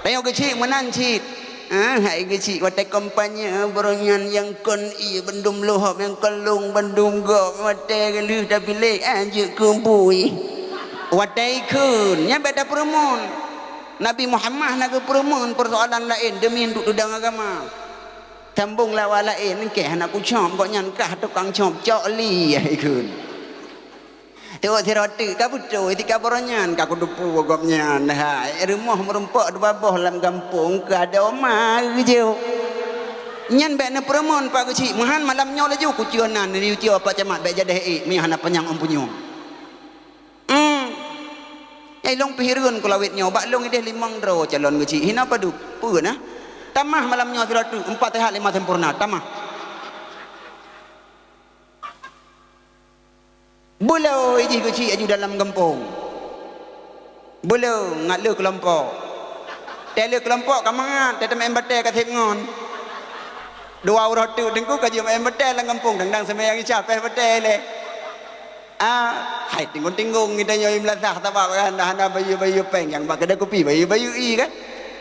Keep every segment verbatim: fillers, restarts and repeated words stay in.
Tanyoe keuchik meunan cit. Ah, hai keuchik watée kampanye, beureunyang nyang kon ié bandum lohop, nyang kon lông bandum gop, watée lheueh tapiléh, ah, jeuet keu bui. Watée ikheun, nyan bék tapeureumeun. Nabi Muhammad na geupeureumeun peursoalan laén demi untuk tudang agama. Sambông lawak laén, engkée hana kucok, gobnyan kah tukang cok, cok li, ikheun. Teuôt sidroe teuk ka beutôi, tika baroe nyan ka kuteupeu gobnyan. Hai, rumoh meurumpok dua boh lam gampông, ka ada oma geujok. Nyan bék neupeureumeun Pak Geuchik, meuhan malam nyoe laju kucue nan, neuyue cue Pak Camat bék jadeh ék, meunyoe hana panyang ôn punyueng. Hmm. Nyai lôn pih hireuen kulawét nyoe, bak lôn ideh limong droe calon Geuchik, hina padub. Peue na? Tamah malam nyoe sidroe teuk, empat sehat lima sempurna, tamah. Beuleu jih Geuchik aju dalam gampông. Beuleu ngat le keulompok. Tée le keulompok ka mangat, tée teumeu'en batée ka seb ngon. Dua uroe teuk teungku ka jeuet meu'en batée lam gampông, dang-dang seumayang Isya pih batée lé. Ah, hai tinggong-tinggong geutanyoe meulasah sabab kan hana bayeue-bayeue péng nyang bak keudè kupi bayeue-bayeue ie kan.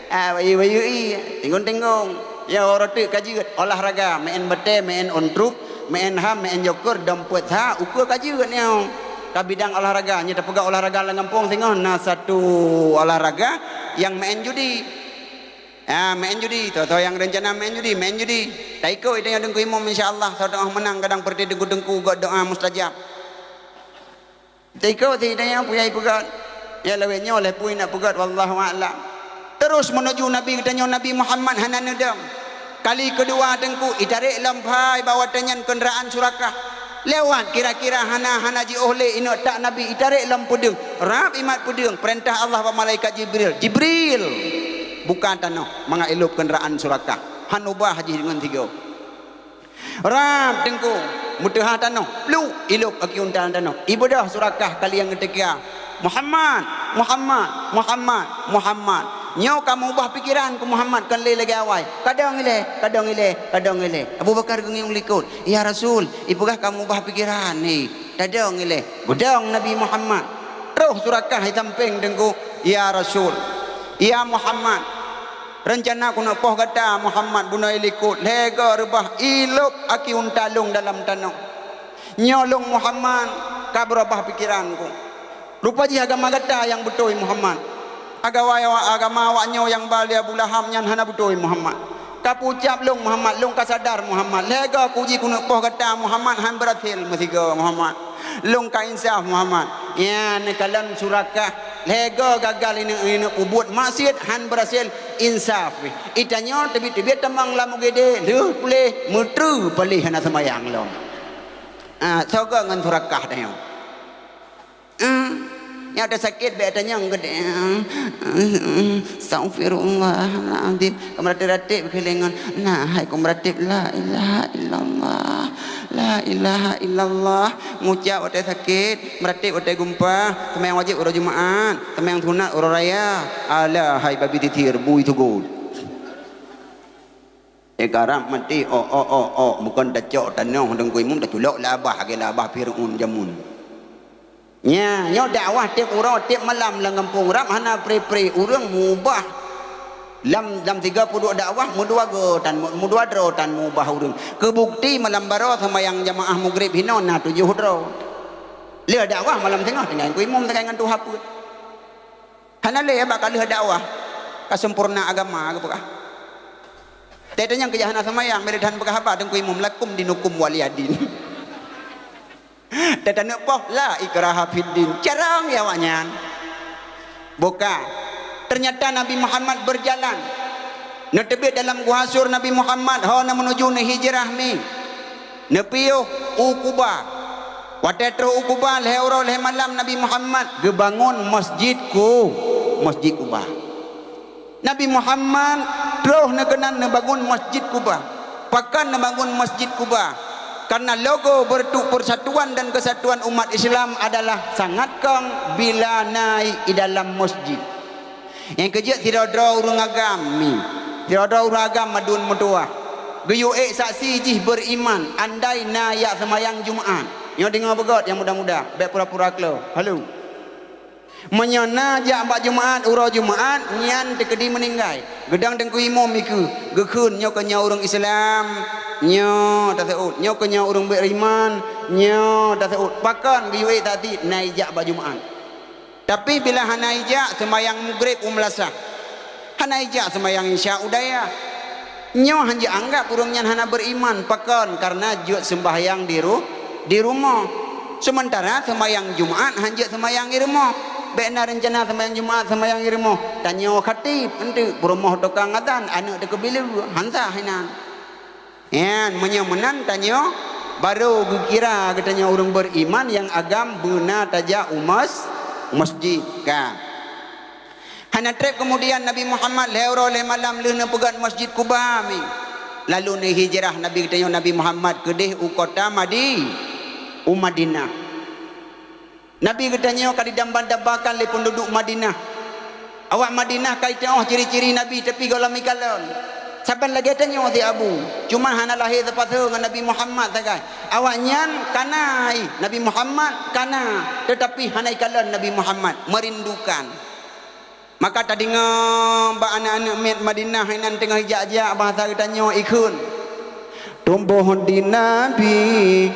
Ah, bayeue-bayeue ie, tinggong-tinggong. Ya, uroe teuk ka jeuet olahraga, meu'en batée, meu'en ôn trup, meu'en ham, meu'en joker, dom peuet sa, ukeue ka jeuet nyoe. Ka bidang olahraga, nyoe tapeugah olahraga lam gampông singoh na satu olahraga nyang meu'en judi. Ah, meu'en judi, soe-soe nyang reuncana meu'en judi, meu'en judi. Taikot tanyoe Teungku Imum insya Allah, soe teungoh meunang kadang peureuté teungku-teungku gét doa mustajab. Teuka si tanyoe peue nyang ipeugét. Ya lawét nyoe lé peue nak peugét, wallahu a'lam. Terus menuju Nabi geutanyoe Nabi Muhammad hana neudong. Kali keudua teungku itarek lom phai bak watée nyan keundaraan Surakah. Lewat kira-kira hana, hana jiôh lé ineuk tak Nabi itarek lom peudeueng. Rab imat peudeueng, peurintah Allah bak malaikat Jibril. Jibril! Buka tanoh mangat ilop keundaraan Surakah. Han ubah jih deungon sigoe. Rab teungku, meuteuha tanoh, pluk, ilop aki unta tanoh. Ibeudôh Surakah kali nyang keutiga, "Muhammad, Muhammad, Muhammad, Muhammad." Nyoe ka meubah pikeran keu Muhammad kon lé lagée awai. "Kadong ilée, kadong ilée, kadong ilée." Abu Bakar geungieng likot, "Ya Rasul, ipeugah ka meubah pikeran ni. Tadong ilée." Beudong Nabi Muhammad. Troh Surakah i sampéng teungku, "Ya Rasul, ya Muhammad." Reuncana keuneuk poh gata Muhammad bunoe likot, lhée goe reubah ilop aki unta lôn dalam tanoh. Nyoe lôn Muhammad ka beurubah pikeran ku. Rupa jih agama gata nyang beutôi Muhammad. Agama, agama awak nyoe nyang ba lé Abu Lahab nyan hana beutôi Muhammad. Ka peucab lôn Muhammad, lôn ka sadar Muhammad. Lhée goe kuji keuneuk poh gata Muhammad han beurhasil meusigoe Muhammad. Lôn ka insaf Muhammad. Nyan neukalon Surakah. Lhée goe gagal ineuk, ineuk peubuet maksiet han beurhasil insaf. Itanyoe teubiet-teubiet tamong lam U G D, lheueh puléh meutreue paléh hana seumayang lom. Ah, soe goe ngon Surakah tanyoe. Ah, nyang ada sakét bék tanyong geude. Astaghfirullahalazim. Ka meuratéb-ratéb keulengon. Nah, hai ku meuratéb la ilaha illallah. La ilaha illallah. Ngucap watée sakét, meuratéb watée geumpah, seumayang wajéb uroe Jumaat, seumayang sunat uroe raya. Alah hai babi titir, bui sugot. Eh, karab maté, ok, ok, ok, ok. Bukon tacok tanoh Teungku Imum, taculok labah, lagée labah Fir'aun jameun. Nya, nyoe dakwah tieb uroe, tieb malam lam gampông. Rab hana pre-pre ureuëng meubah. Lam, lam tiga puluh dakwah, meudua go tan, meudua droe tan meubah ureuëng. Keubukti malam baroe seumayang jamaah Maghrib hinoe na tujoh droe. Lheueh dakwah malam singoh tinggai Teungku Imum tinggai ngon tuha peuet. Hana lé bak ka lheueh dakwah, ka sempurna agama geupeugah. Teuh nyang keujah hana seumayang, beda han peugah haba Teungku Imum, "Lakum dinukum waliyadin." Teuh taneuk poh, "La ikraha fiddin." Carông ya awak nyan. Buka. Ternyata Nabi Muhammad berjalan. Neuteubiet dalam Guha Sur Nabi Muhammad, ho na meunuju neuhijrah mi. Neupiôh u Kuba. Watée troh u Kuba, lhée uroe lhée malam Nabi Muhammad geubangon masjid Ku-, Masjid Kuba. Nabi Muhammad troh neukeunan neubangon Masjid Kuba. Pakon neubangon Masjid Kuba? Karena logo beureutuk persatuan dan kesatuan umat Islam adalah sangat kong bila na i dalam masjid. Nyang keujeuet sidroe-droe ureuëng agam mi, sidroe-droe ureuëng agam madun meutuwah. Geuyue ék saksi jih beuriman andai na jak seumayang Jumaat. Nyoe deungoe beugét nyang muda-muda, bék pura-pura klo. Halo. Meunyoe na jak bak Jumaat, uroe Jumaat, nyan teukeudi meuninggai. Geudong teungku imum ikeue, geukheun nyoe keuh nyoe ureuëng Islam, nyoe taseuôt, nyoe keuh nyoe ureuëng beriman, nyoe taseuôt. Pakon geuyue ék that cit na ijak bak Jumaat. Tapi bila hana ijak seumayang Maghrib u meulasah, hana ijak seumayang Isya u dayah, nyoe han jianggab ureuëng nyan hana beriman. Pakon? Kareuna jeuet seumbahyang di ru-, di rumoh. Seumeuntara seumayang Jumaat han jeuet seumayang di rumoh. Bék na reuncana seumayang Jumaat seumayang di rumoh. Tanyoe khatib, eunteuk peurumoh tukang azan, aneuëk teukeubile, han sah inan. Nyan, meunyoe meunan tanyoe, barô geukira geutanyoe ureuëng beriman nyang agam beuna tajak u mas-, masjid, ka. Hana treb keumudian Nabi Muhammad lhée uroe lhée malam lheueh neupeugét Masjid Quba mi. Lalu neuhijrah Nabi geutanyoe Nabi Muhammad keudeh u kota Madi-, u Madinah. Nabi geutanyoe ka didamba-dambakan lé peunduduek Madinah. Awak Madinah ka jiteuôh ciri-ciri Nabi, tapi gohlom ikalon. Saban lagée tanyoe si Abu, cuma hana lahé sapasoe ngon Nabi Muhammad sagai. Awaknyan kana i Nabi Muhammad, kana, teutapi hana ikalon Nabi Muhammad, meurindukan. Maka tadeungoe bak aneuëk-aneuëk miet Madinah inan teungoh ijak-jak bahasa geutanyoe ikheun, "Tuboh di Nabi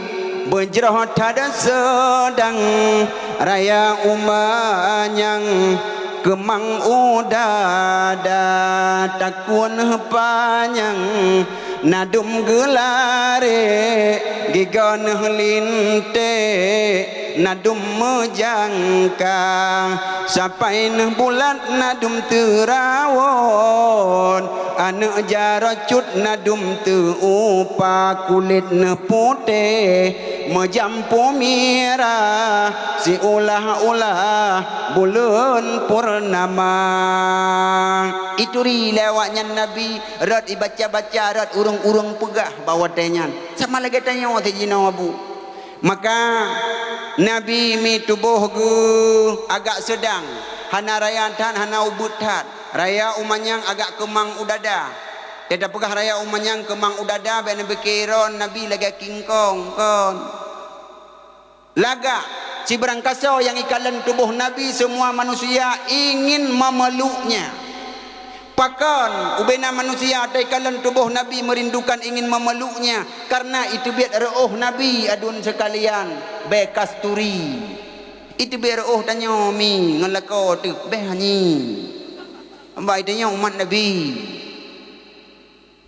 beujroh that seudang, raya uma nyang keumang u dada, takue neuh panyang." Nadum geularek, gigoe neuh linték, nadum meujangka, sapai neuh bulat nadum teurawon, aneuëk jaroe cut nadum teuupa, kulét neuh putéh meujampu mirah, siulah-ulah buleuen purnama. Ituri lé awaknyan Nabi, rot ibaca-baca, rot ureuëng-ureuëng peugah bak watée nyan. Sama lagée tanyoe sijinoe Abu. Maka Nabi mi tuboh geuh agak seudang, hana raya that, hana ubeuet that. Raya uma nyang agak keumang u dada. Teupeugah raya uma nyang keumang u dada, bék neupiké droe Nabi lagée kingkong, kon. Lagak, sibarangkasoe nyang ikalon tuboh Nabi, semua manusia ingin memeluknya. Pakon ubena manusia teukalon tuboh Nabi meurindukan ingin memeluknya? Kareuna iteubiet reuôh Nabi aduen seukalian, bék kasturi. Iteubiet reuôh tanyoe mi ngon lakoe teuh, bék hanyi. Bak tanyoe umat Nabi.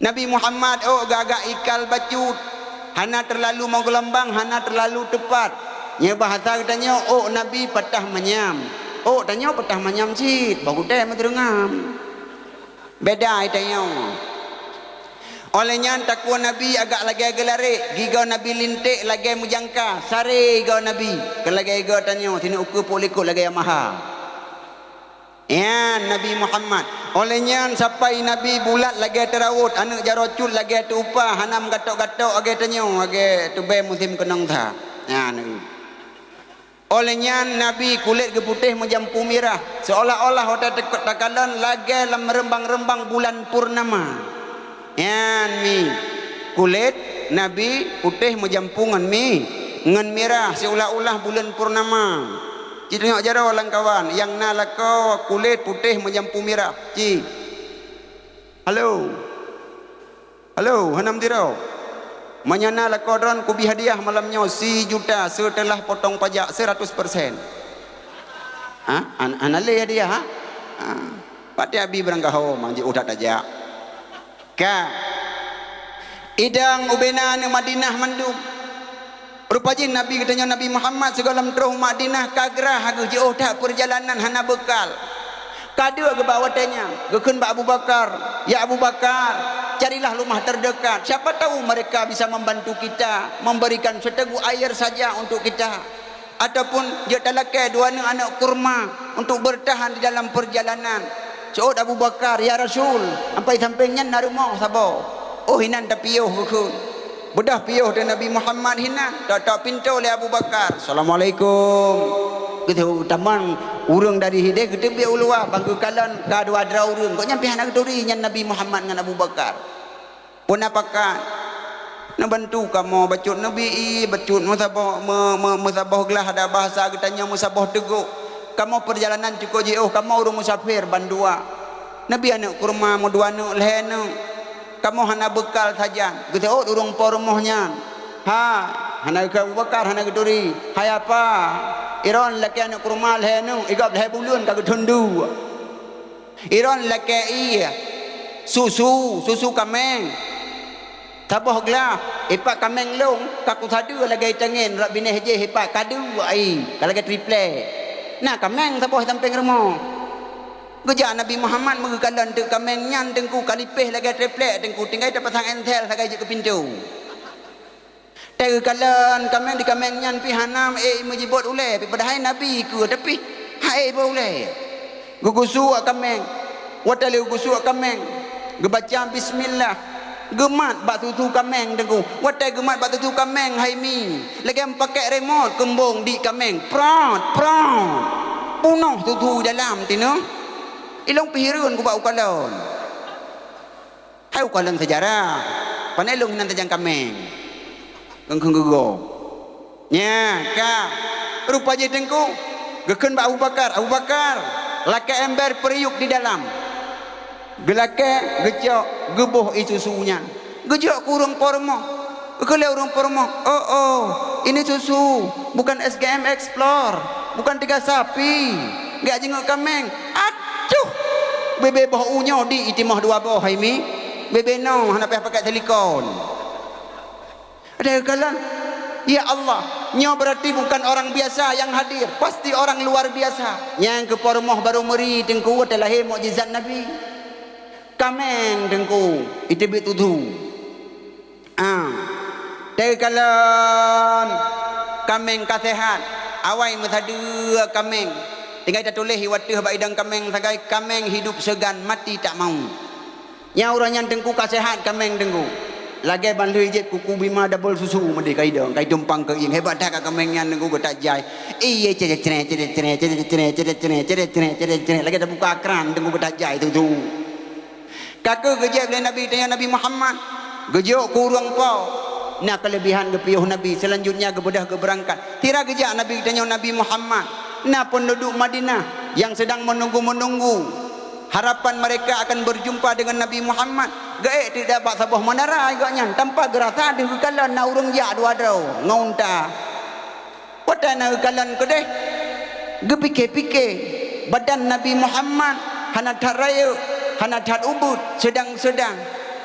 Nabi Muhammad ôk gagak ikal bacut, hana teulalu meugeulumbang, hana teulalu teupat. Nyoe bahasa geutanyoe ôk Nabi patah manyam. Ôk tanyoe patah manyam cit, bah gutée meuteurungam. Beda tanyoe. Óh lheueh nyan takue Nabi agak lagée geularek, gigoe Nabi linték lagée meujangka, saré gigoe Nabi, kon lagée gigoe tanyoe, sineuk ukeue peuet likot lagée Yamaha. Nyan Nabi Muhammad. Óh lheueh nyan sapai Nabi bulat lagée teurawot, aneuëk jaroe cut lagée teuupa, hana meugatok-gatok lagée tanyoe, lagée teubée musém keunong that. Nyan. Óh lheueh nyan Nabi kulét geuputéh meujampu mirah, seuolah-olah watée teuk-, takalon lagée lam reumbang-reumbang bulan purnama. Nyan mi, kulét Nabi putéh meujampu ngon mi, ngon mirah siulah-ulah buleuen purnama. Ci tunyok jaroe lam kawan nyang na lakoe kulét putéh meujampu mirah. Ci. Halo. Halo, hana meusidroe. Meunyoe na lakoe droen kubi hadiah malam nyoe sijuta seuteulah potong pajak seuratus persen. Ha? An-, hana lé hadiah, ha? Ha. Patéh abi barangkaho manjeuet udah tajak. Ka. Idang ubena aneuëk Madinah mandum. Rupa jih Nabi geutanyoe Nabi Muhammad sigohlom troh u Madinah ka grah geuh jiôh that peurjalanan hana beukal. Ka deuek geuh bak watée nyan, geukheun bak Abu Bakar, "Ya Abu Bakar, carilah rumah terdekat. Siapa tahu mereka bisa membantu kita, memberikan seteguk air saja untuk kita." Ataupun jeuet talakée dua aneuëk aneuëk kurma untuk bertahan di dalam perjalanan. Seuôt Abu Bakar, "Ya Rasul, sampai sampéng nyan na rumoh saboh." Oh inan tapiôh geukheun. Beudôh piôh teuh Nabi Muhammad hinan, tok-tok pintoe lé Abu Bakar, "Assalamualaikum." Geuteutamong ureuëng dari hideh geuteubiet u luwa, bang geukalon ka dua droe ureuëng. Gobnyan pih hana geuturi nyan Nabi Muhammad ngon Abu Bakar. Peue na pakat? Neubantu kamoe bacut neubi ie, bacut meusaboh, meu-, meu-, meusaboh glah, ada bahasa geutanyoe meusaboh teugok. Kamoe peurjalanan cukôp jiôh, kamoe ureuëng musafir bandua. Neubi aneuëk kurma meudua aneuëk lhée aneuëk. Kamoe hana beukal sajan. Geuseuôt ureuëng po rumoh nyan. Ha, hana geukheun Abu Bakar, hana geuturi. Hai apa? Iron lakée aneuëk kurma lhée aneuëk, igob lhée buleuen ka geuthon duek. Iron lakée ié, susu, susu kaméng. Saboh glah, ipat kaméng lông, ka kusadeue lagée tangen rot binéh jih ipat kadu ai, ka lagée triplek. Na kaméng saboh sampéng rumoh. Geujak Nabi Muhammad meugeukalon teuk kaméng nyan teungku ka lipéh lagée triplek teungku, tinggai tapasang ensel sagai jeuet keu pintoe. Teukalon kaméng di kaméng nyan pih hana ék meujibot ulée, pih padahai Nabi keue tapi han ék bot ulée. Geugusuk kaméng, watée lé geugusuk kaméng, geubaca bismillah, geumat bak susu kaméng teungku. Watée geumat bak susu kaméng hai mi, lagée meupakék remot keumbong di kaméng, prot, prot, punoh susu dalam tineuh. Ilong pih hireuen kubak ukalon. Hai ukalon seujarah, pane lôn hinan tajang kaméng. Geukheun geugoe. Nya ka, rupa jih teungku, geukheun bak Abu Bakar, "Abu Bakar, lakée ember peuriuk di dalam." Geulakée, geucok, geuboh ie susu nyan. Geujok keu ureuëng po rumoh. Geukheun lé ureuëng po rumoh, "Oh, oh, ini susu, bukan S G M Explore, bukan tiga sapi, geujak jingeuk kaméng." Aduh! Bebe boh u nyoe di itimoh dua boh hai mi. Bebe nyoe hana payah pakai silikon. Ada kalon, ya Allah, nyoe berarti bukan orang biasa yang hadir, pasti orang luar biasa. Nyang keu po rumoh baru meuri teungku teulahé mukjizat Nabi. Kaméng teungku, iteubiet tutoe. Ah, teukalon kaméng ka sehat, awai meusadeue kaméng. Tinggai tatuléh iwateuh bak idong kaméng sagai, "Kaméng hidup segan, mati tak mau." Nyang uroe nyan teungku ka sehat kaméng teungku. Lagée ban lheueh jeuet kuku bima dabol susu meudeh ka idong, ka itumpang keu ieng. Hebat that ka kaméng nyan teungku geutajai. Iye cere-cere, cere-cere, cere-cere, cere-cere, cere-cere, cere-cere. Lagée tabuka kran teungku geutajai susu. Ka kheueh geujép lé Nabi geutanyoe Nabi Muhammad, geujok keu ureuëng po. Na keuleubihan geupiôh Nabi, seulanjutnya geubeudôh geubeurangkat. Sira geujak Nabi geutanyoe Nabi Muhammad, na peunduduek Madinah nyang seudang meununggu-meununggu harapan mereka akan berjumpa dengan Nabi Muhammad. Geuék teuk bak saboh meunara gobnyan, tanpa geurasa deuh geukalon na ureuëng jak dua droe ngon unta. Watée na geukalon keudeh, geupike-pike, badan Nabi Muhammad hana that rayeuk, hana that ubeut, seudang-seudang.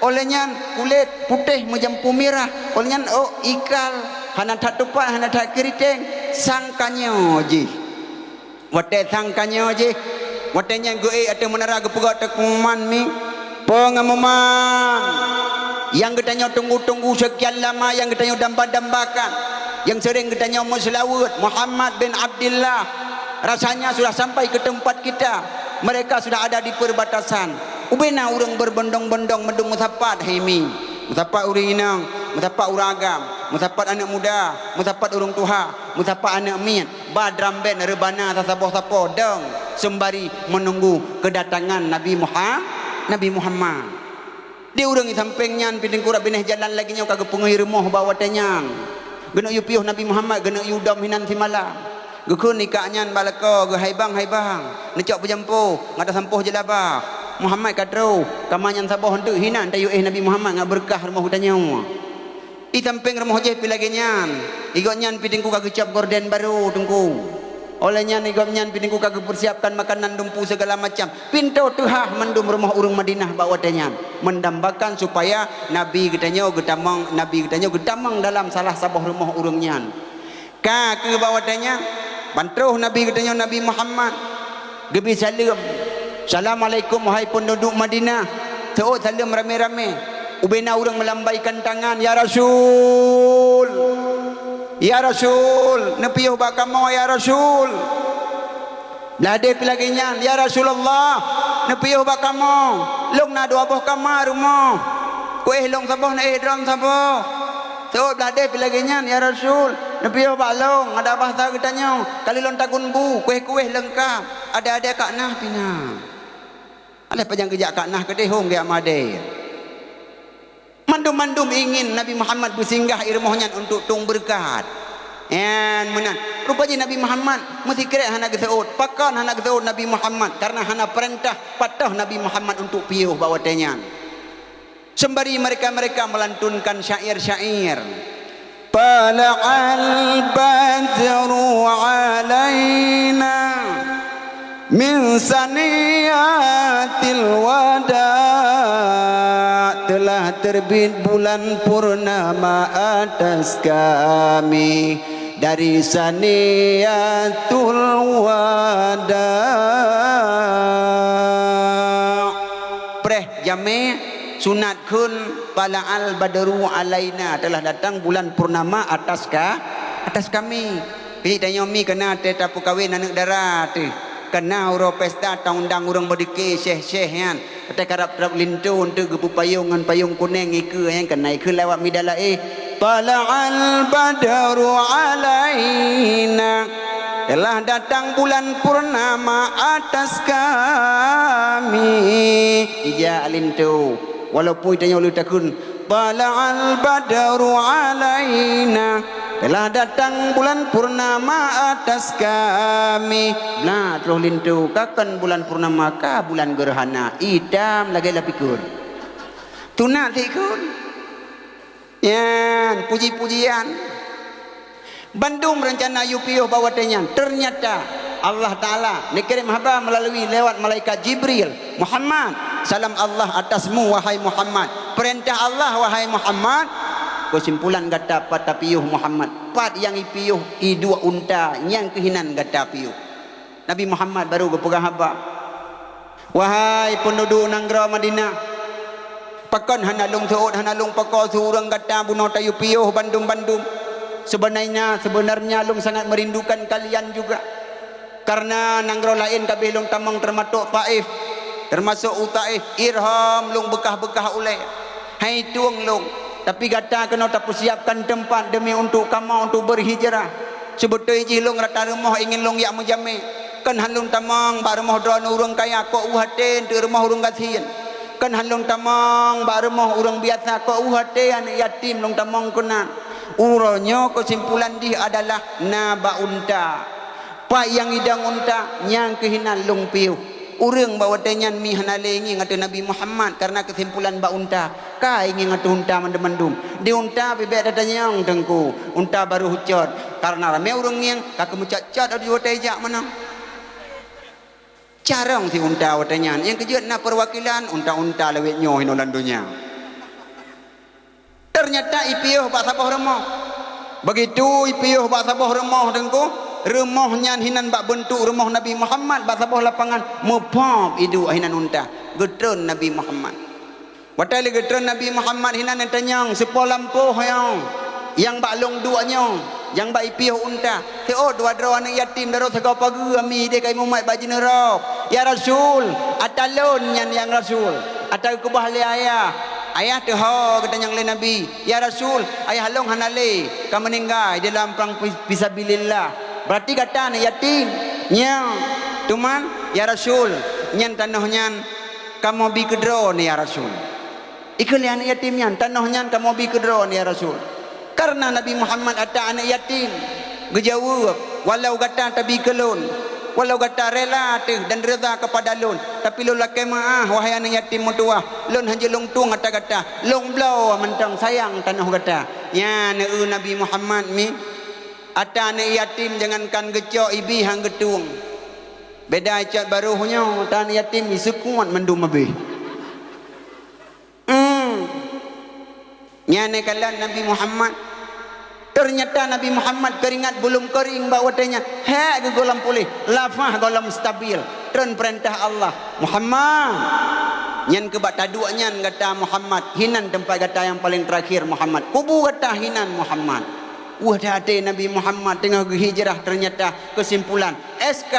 Óh lheueh nyan kulét putéh meujampu mirah, óh lheueh nyan ôk ikal, hana that tupat, hana that keuriteng, sang ka nyoe jih. Watée sang ka nyoe jih, watée nyan geuék ateueh meunara geupeugah teuk pengumuman mi, pengumuman nyang geutanyoe tunggu-tunggu sekian lama, nyang geutanyoe damba-dambakan, nyang seuréng geutanyoe meuseulaweuet, Muhammad bin Abdillah. Rasanya sudah sampai ke tempat kita. Mereka sudah ada di perbatasan. Ubena ureuëng berbondong-bondong mandum meusapat hai mi. Meusapat ureuëng inong, meusapat ureuëng agam, meusapat aneuëk muda, meusapat ureuëng tuha, meusapat aneuëk miet. Ba drum band reubana sasaboh-saboh dong seumbari meununggu keudatangan Nabi Muha-, Nabi Muhammad. Di ureuëng sampéng nyan pih teungku rot binéh jalan lagée nyoe ka geupeungui rumoh bak watée nyan. Geuneuk yue piôh Nabi Muhammad, geuneuk yue dom hinan simalam. Geukheun ikak nyan bak lakoe geuhaibang-haibang, neucok peujampoe, ngat tasampôh jeulabah. Muhammad ka troh, kama nyan saboh eunteuk hinan tayue éh Nabi Muhammad ngat beureukat rumoh geutanyoe. Di sampéng rumoh jih pih lagée nyan, di gobnyan pih teungku ka geucab gorden barô teungku. Óh lheueh nyan di gobnyan pih teungku ka geupeursiapkan makanan dumpeue sigala macam. Pintoe teuhah mandum rumoh ureuëng Madinah bak watée nyan, meudambakan supaya Nabi geutanyoe geutamong, Nabi geutanyoe geutamong dalam salah saboh rumoh ureuëng nyan. Ka kheueh bak watée nyan, ban troh Nabi geutanyoe Nabi Muhammad, geubri saleuem, "Assalamualaikum, wahai peunduduek Madinah." Seuôt saleuem ramé-ramé. Ubena ureuëng meulambaikan tangan, "Ya Rasul! Ya Rasul! Neupiôh bak kamoe, ya Rasul!" Blah deh pih lagée nyan, "Ya Rasulullah, neupiôh bak kamoe. Lôn na dua boh kama rumoh. Kuéh lôn saboh, neuéh droen saboh." Seuôt blah deh pih lagée nyan, "Ya Rasul, neupiôh bak lôn, adak basa geutanyoe, ka lheueh lôn tagun bu, kuéh-kuéh leungkab, adé-adé kak nah pih na." Alah pajan geujak kak nah keudeh hom geujak madé. Mandum-mandum ingin Nabi Muhammad beusinggah i rumoh nyan untuk tueng beureukat. Nyan meunan. Rupa jih Nabi Muhammad meusikrek hana geuseuôt. Pakon hana geuseuôt Nabi Muhammad? Karena hana peurintah patoh Nabi Muhammad untuk piôh bak watée nyan. Sembari mereka-mereka melantunkan syair-syair. Tala'al badru alaina min saniyatil wada, telah terbit bulan purnama atas kami dari saniyatul wada. Preh jamé sunat kheun, tala'al badru alaina, telah datang bulan purnama atas ka, atas kami. Keujiek tanyoe mi keuna teuh tapeukawen aneuëk dara teuh. Keuna uroe pesta taundang ureuëng beudike syeh-syeh nyan. Watée karab-karab linto eunteuk geupeupayong ngon payong kunéng ikeue nyan keuna ikeue lewat mida laéh. Tala'al badru alaina. Telah datang bulan purnama atas kami. Ija linto. Walaupun tanyoe le takheun Tala'al badru alaina, telah datang bulan purnama atas kami. Blah troh linto, ka kon bulan purnama, ka bulan gerhana, itam lagée lapikon. Tunat sikon. Nyan puji-pujian. Bandum reuncana yue piôh bak watée nyan, teunyata Allah Taala neukirém haba meulalu lewat malaikat Jibril, "Muhammad, salam Allah atasmu, wahai Muhammad. Peurintah Allah, wahai Muhammad." Keusimpulan gata pat tapiôh Muhammad, pat nyang ipiôh i duek unta nyang keuh inan gata piôh. Nabi Muhammad baru geupeugah haba, "Wahai peunduduek nanggroe Madinah, pakon hana lôn seuôt, hana lôn pakoe su ureuëng gata bunoe tayue piôh bandum-bandum? Seubeunanya, seubeunarnya lôn sangat meurindukan kalian juga. Kareuna nanggroe laén ka abéh lôn tamong teumasok Taif, teumasok u Taif, irhom lôn beukah-beukah ulée. Hai tueng lôn, tapi gata keunoe tapeusiapkan teumpat deumi untuk kamoe untuk beurhijrah. Seubeutôi jih lôn rata rumoh ingin lôn jak meujamé. Kon han lôn tamong bak rumoh droeneuh ureuëng kaya kok u até eunteuk rumoh ureuëng gasien. Kon han lôn tamong bak rumoh ureuëng biasa kok u até aneuëk yatim lôn tamong keunan. Uroe nyoe keusimpulan jih adalah na bak unta. Pat nyang idong unta, nyang keuh inan lôn piôh." Ureuëng bak watée nyan mi hana lé ngieng ateueh Nabi Muhammad kareuna keusimpulan bak unta. Ka ingieng ateueh unta mandum-mandum. Di unta pih bék tatanyong teungku, unta barô cot. Kareuna ramé ureuëng ngieng, ka keumeucot-cot di watée jak meunan. Carông si unta watée nyan, nyang keujeuet na peuwakilan unta-unta lawét nyoe hinoe lam donya. Teunyata ipiôh bak saboh rumoh. Begitu ipiôh bak saboh rumoh teungku, rumoh nyan hinan bak beuntuk rumoh Nabi Muhammad bak saboh lapangan, meupop iduek hinan unta. Geutreun Nabi Muhammad. Watée lé geutreun Nabi Muhammad hinan neutanyong, "Soe po lampôh nyoe nyang bak lôn duek nyoe, nyang bak ipiôh unta?" Seuôt dua droe aneuëk yatim daroe sagoe pageue ami idéh kai mumat bak jineurôb, "Ya Rasul, ata lôn nyan ya Rasul." Ata geukeubah lé ayah. Ayah teuho geutanyong lé Nabi, "Ya Rasul, ayah lôn hana lé, ka meuninggai di lam prang fi-, fisabilillah. Berarti gata aneuëk yatim." "Nyo, teuma, ya Rasul, nyan tanoh nyan kamoe bi keudroe nyoe, ya Rasul." Ikheun lé aneuëk yatim nyan, "Tanoh nyan kamoe bi keudroe nyoe, ya Rasul." Kareuna Nabi Muhammad ata aneuëk yatim, geujaweueb, "Walau gata tabi keu lôn, walau gata rela ateueh dan reuda keupada lôn, tapi lôn lakée meuáh, wahai aneuëk yatim meutuwah, lôn hanjeuet lôn tueng ata gata, lôn bloe mantong sayang tanoh gata." Nyan eu Nabi Muhammad mi, ata aneuëk yatim jangankan geucok, ibi han geutueng. Beda cot barôh nyoe, ata aneuëk yatim iseukuat mandum abéh. Hmm. Nyan neukalon Nabi Muhammad. Teunyata Nabi Muhammad keuringat bulom keuring bak watée nyan. Hék geugohlom puléh, lafah gohlom stabil. Treun peurintah Allah, "Muhammad, nyan keu bak taduek nyan gata Muhammad. Hinan teumpat gata nyang paleng teurakhir Muhammad. Kubu gata hinan Muhammad." Weueh that até Nabi Muhammad teungoh geuhijrah, teunyata keusimpulan S K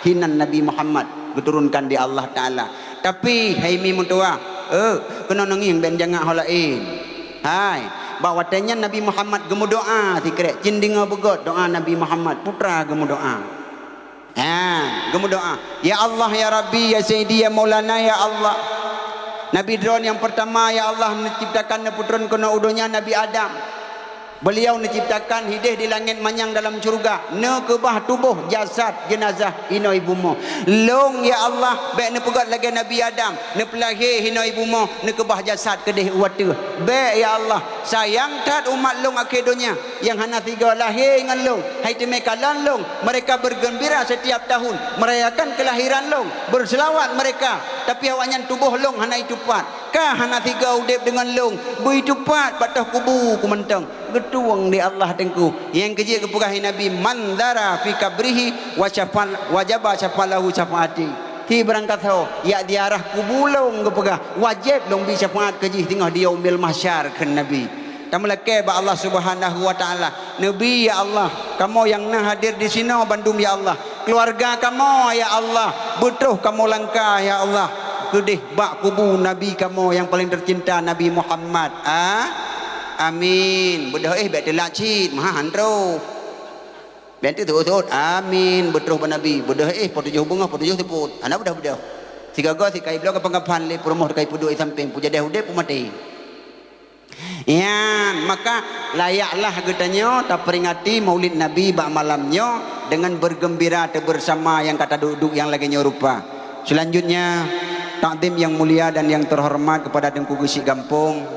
hinan Nabi Muhammad geuturunkan di Allah Taala. Tapi hai mi meutuwah, eh, keunoe neungieng bék jangat ho laén. Hai, bak watée nyan Nabi Muhammad geumeudoá sikrek, cit deungoe beugét doá Nabi Muhammad, putra geumeudoá. Ha, geumeudoá, "Ya Allah, ya Rabbi, ya Sayyidi, ya Maulana, ya Allah. Nabi droe nyang peurtama, ya Allah, neuciptakan, neupeutreun keunoe u donya Nabi Adam. Beliau neuciptakan hideh di langét manyang dalam syeuruga, neukeubah tuboh jasad jeunazah inoi bumoe. Lôn, ya Allah, bék neupeugét lagée Nabi Adam, neupeulahé inoi bumoe, neukeubah jasad keudeh u ateueh. Bék, ya Allah, sayang that umat lôn akhé donya nyang hana sigoe lahé ngon lôn, hai teumé kalon lôn, mereka bergembira setiap tahun merayakan kelahiran lôn, berselawat mereka, tapi awaknyan tuboh lôn hana itupat. Ka hana sigoe udeb deungon lôn, beu itupat bak toh kubu ku mantong. Geutueng di Allah Teungku. Nyang keujeuet geupeugah lé Nabi, "Man zara fi qabrihi wa syafal, wajaba syafalahu syafaati." Hi barangkasoe, yak ziarah kubu lôn geupeugah, wajéb lôn bi syafaat keu jih teungoh di Yaumil Mahsyar, kheun Nabi. Tameulakée bak Allah Subhanahu wa Taala. Neubi, ya Allah, kamoe nyang na hadir disinoe bandum, ya Allah, keuluwarga kamoe, ya Allah, beutroh kamoe langkah, ya Allah, keudeh bak kubu Nabi kamoe nyang paleng teucinta, Nabi Muhammad. A-, amin. Beudôh éh bék teulat cit, meuhan han troh. Bék teutot-tot, amin, beutroh bak Nabi. Beudôh éh, po tujoh beungoh, po tujoh seupôt. Hana beudôh-beudôh. Sigoe-goe sikai bloe ka peungaphan lé peurumoh teukai peuduek sampéng, peujadeh udeb peumaté. Nyan, maka layaklah geutanyoe taperingati Maulid Nabi bak malam nyoe deungon bergembira teuh bersama nyang ka taduek-duek nyang lagée nyoe rupa. Selanjutnya, takzim yang mulia dan yang terhormat kepada Teungku Geuchik Gampông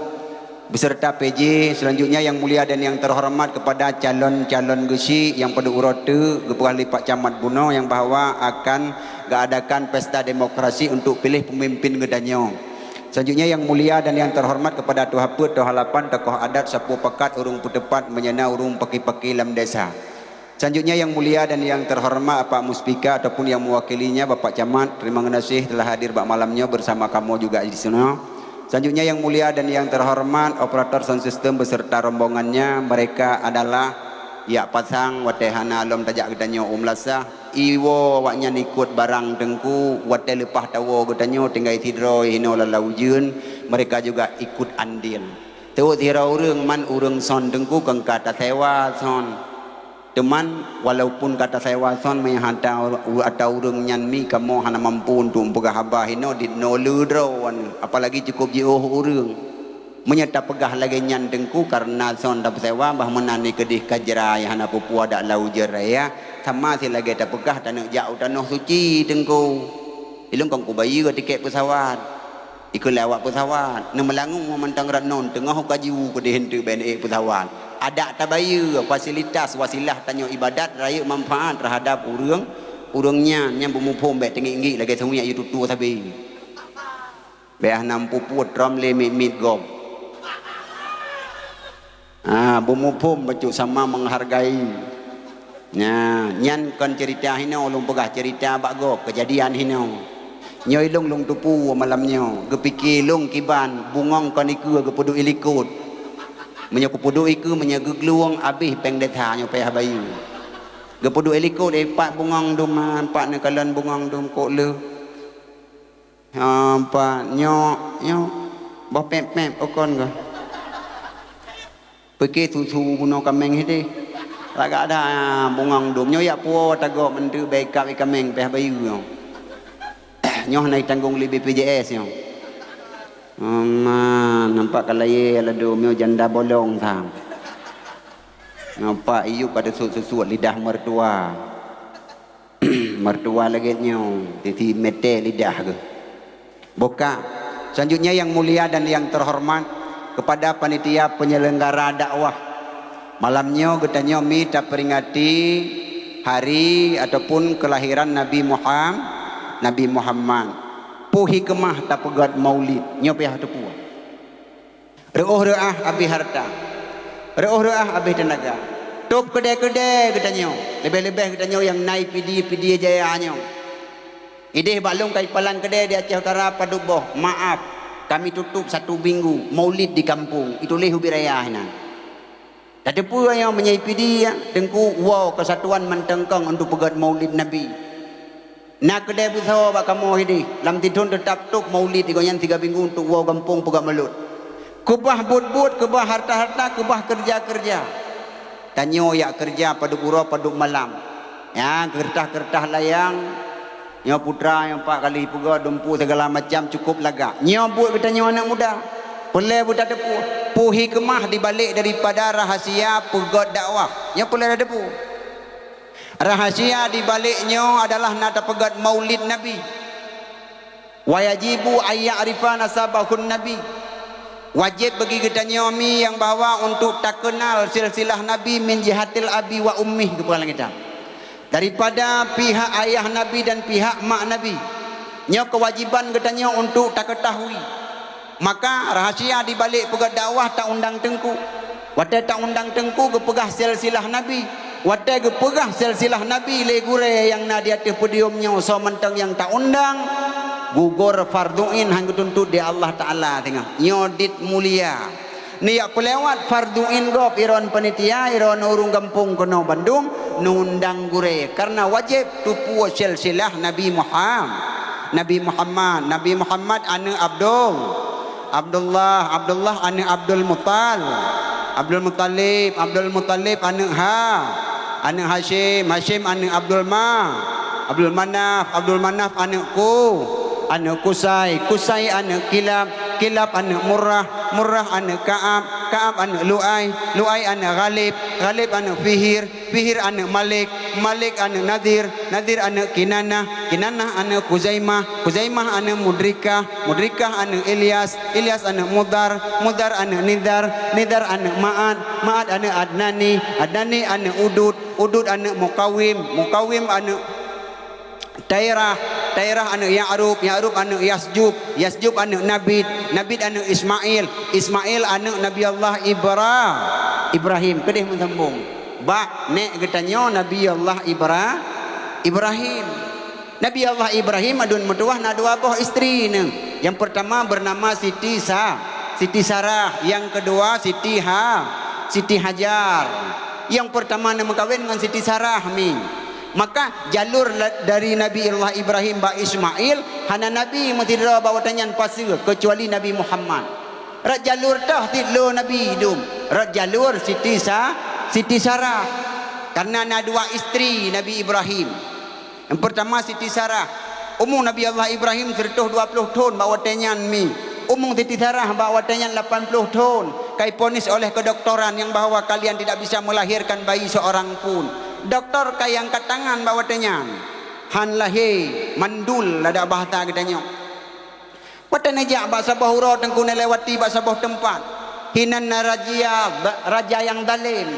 beserta P J. Selanjutnya, yang mulia dan yang terhormat kepada calon-calon geuchik nyang padub uroe teuk geupeugah lé Pak Camat bunoe nyang bahwa akan geuadakan pesta demokrasi untuk piléh pemimpin geutanyoe. Selanjutnya, yang mulia dan yang terhormat kepada Tuha Peuet, Tuha Lapan, tokoh adat, sapeue pakat, ureuëng peuteupat, meunyo na ureuëng paki-paki lam desa. Selanjutnya, yang mulia dan yang terhormat Pak Muspika ataupun yang mewakilinya, Bapak Camat, terima kasih telah hadir bak malam nyoe bersama kamoe juga di sinoe. Selanjutnya, yang mulia dan yang terhormat operator sound system beserta rombongannya, mereka adalah yak pasang watée hana lom tajak geutanyoe u meulasah. Iwoe awaknyan ikot barang Teungku, watée leupah tawoe geutanyoe tinggai sidroe hinoe lala ujeuen, mereka juga ikot andil. Teuôt sidroe ureuëng, man ureuëng son Teungku kon ka tasewa son. Teuman, walaupun ka tasewa son, meunyo ata, ata ureuëng nyan mi kamoe hana mampu untuk meupeugah haba hinoe, dit noe le droe, apalagi cukup jiôh ureuëng. Meunyoe tapeugah lagée nyan Teungku, kareuna son tapeusewa, bah meunan keudeh ka jra nyang hana peue-peue adak lam ujeuen raya, sama silagée tapeugah taneuk jak u tanoh suci Teungku. Ilong kon kubayeue tikét peusawat. Ikeu lé awak peusawat, neumeulangung mantong rat non teungoh ka jiwu keudeh eunteuk B N E peusawat. Adak tabayeue fasilitas wasilah tanyoe ibadat rayeuk manfaat terhadap ureuëng, ureuëng nyan nyang beumuphom bék teungiek-ngiek lagée sungiek yue tutoe sabe. Bék hana meupeue-peue trom lé miet-miet gob. Ah, beumuphom bacut sama menghargai. Nah, nyan kon cerita hinoe, ulôn peugah cerita bak gob, kejadian hinoe. Nyoe ilong lôn teupeu malam nyoe, geupike lôn kiban bungong kon ikeue geupeuduek ilikot. Meunyoe geupeuduek ikeue, meunyoe geuglueng abéh péng desa nyoe payah bayeue. Geupeuduek ilikot, eh, pat bungong dum, ah, pat neukalon bungong dum kok le. Nyoe pat, nyoe, nyoe, boh pép-pép ukon geuh. Pike susu bunoe kaméng hideh. Lagak ada bungong dum. Nyoe yak puwoe tagob meunteu bèe kab ié kaméng pih bayeue nyoe. Nyoe hana itanggong lé B P J S nyoe. Oma, nampak ka layèe ladôm nyoe janda bolong tham. Nampak iyup ka teusut-susut lidah mertua. Mertua lagèe nyoe, titi mete lidah geuh. Boh ka. Selanjutnya yang mulia dan yang terhormat kepada panitia penyelenggara dakwah. Malam nyoe geutanyoe mi taperingati hari ataupun kelahiran Nabi Muham-, Nabi Muhammad. Peue hikmah tapeugöt maulid? Nyoe payah teupeue. Reuôh reuah abéh hareuta, reuôh reuah abéh teunaga. Tôb keudè-keudè geutanyoe, leubeh-leubeh geutanyoe nyang na i Pidie, Pidie Jaya nyoe. Idéh bak lôn ka ipalan keudè di Aceh Utara padub boh, maaf, kami tutup satu minggu, maulid di kampung, ituléh ubit raya hinan. Tateupeue nyoe meunyoe i Pidie, Teungku, woe keusatuan mantong kong untuk peugöt maulid Nabi. Na keudè beusoe bak kamoe hidéh, lam sithon teutap tôb maulid di gobnyan tiga minggu untuk woe gampông peugah mulod. Keubah buet-buet, keubah harta-harta, keubah keureuja-keureuja. Tanyoe jak keureuja padub uroe padub malam. Nyan keureutah-keureutah layang, nyoe putra nyoe pat kali peugöt dumpeue sigala macam cukup lagak. Nyoe buet geutanyoe aneuk muda. Peureulée beutateupeue peue hikmah dibalek daripada rahasia peugét dakwah. Nyoe peureulée tateupeue. Rahasia dibalek nyoe adalah na tapeugét Maulid Nabi. Wa yajibu an ya'rifa nasabahun Nabi. Wajéb bagi geutanyoe mi nyang bahwa untuk takeunal silsilah Nabi min jihatil abi wa ummih, geupeugah lam kitab. Daripada pihak ayah Nabi dan pihak mak Nabi. Nyoe keuwajiban geutanyoe untuk takeutahui. Maka, rahasia dibalek peugét dakwah taundang teungku. Watée taundang teungku geupeugah silsilah Nabi. Watée geupeugah silsilah Nabi lé gurée nyang na di ateueh podium nyoe, soe mantong nyang taundang, gugur fardhu ain han geutuntot di Allah Taala singoh. Nyoe dit mulia. Neujak peulewat fardhu ain gob, iron panitia, iron ureuëng gampông keunoe bandum, neundang gurée. Karena wajéb teupeue silsilah Nabi Muham-, Nabi Muhammad. Nabi Muhammad aneuëk Abdul, Abdullah, Abdullah aneuëk Abdul Muttal-, Abdul Muttalib, Abdul Muttalib aneuëk Ha-, aneuëk Hasyim, Hasyim aneuëk Abdul Ma-, Abdul Manaf, Abdul Manaf aneuëk Ku-, aneuëk Kusai, Kusai aneuëk Kilab, Kilab aneuëk Murrah, Murrah aneuëk Ka'ab, Ka'ab aneuëk Lu'ai, Lu'ai aneuëk Ghalib, Ghalib aneuëk Fihir, Fihir aneuëk Malik, Malik aneuëk Nadir, Nadir aneuëk Kinanah, Kinanah aneuëk Khuzaimah, Khuzaimah aneuëk Mudrikah, Mudrikah aneuëk Ilyas, Ilyas aneuëk Mudar, Mudar aneuëk Nidar, Nidar aneuëk Ma'ad, Ma'ad aneuëk Adnani, Adnani aneuëk Udud, Udud aneuëk Mukawim, Mukawim aneuëk Tairah, Tairah aneuëk Ya'rub, Ya'rub aneuëk Yasjub, Yasjub aneuëk Nabit, Nabit aneuëk Ismail, Ismail aneuëk Nabi Allah Ibra-, Ibrahim. Keudeh meusambong bak nék geutanyoe Nabi Allah Ibra-, Ibrahim. Nabi Allah Ibrahim aduen meutuwah na dua boh istri neu. Yang pertama bernama Siti Sa-, Siti Sarah, yang kedua Siti Ha-, Siti Hajar. Yang pertama neu meukawen ngon Siti Sarah mi. Maka jalur la-, dari Nabi Allah Ibrahim bak Ismail hana nabi meusidroe bak watée nyan paseue keucuali Nabi Muhammad. Rot jalur toh sit lo nabi dum. Rot jalur Siti Sa-, Siti Sarah. Karena na dua istri Nabi Ibrahim. Nyang peurtama Siti Sarah. Umu Nabi Allah Ibrahim sireutoh dua ploh thon bak watée nyan mi. Umu Siti Sarah bak watée nyan lapan ploh thon. Ka iponis oleh kedoktoran nyang bahwa kalian tidak bisa melahirkan bayi seorang pun. Doktor ka iangkat tangan bak watée nyan. Han lahé, mandul adak bahasa geutanyoe. Watée neujak bak saboh uroe Teungku neulewati bak saboh teumpat, hinan na rajia, raja nyang zalem.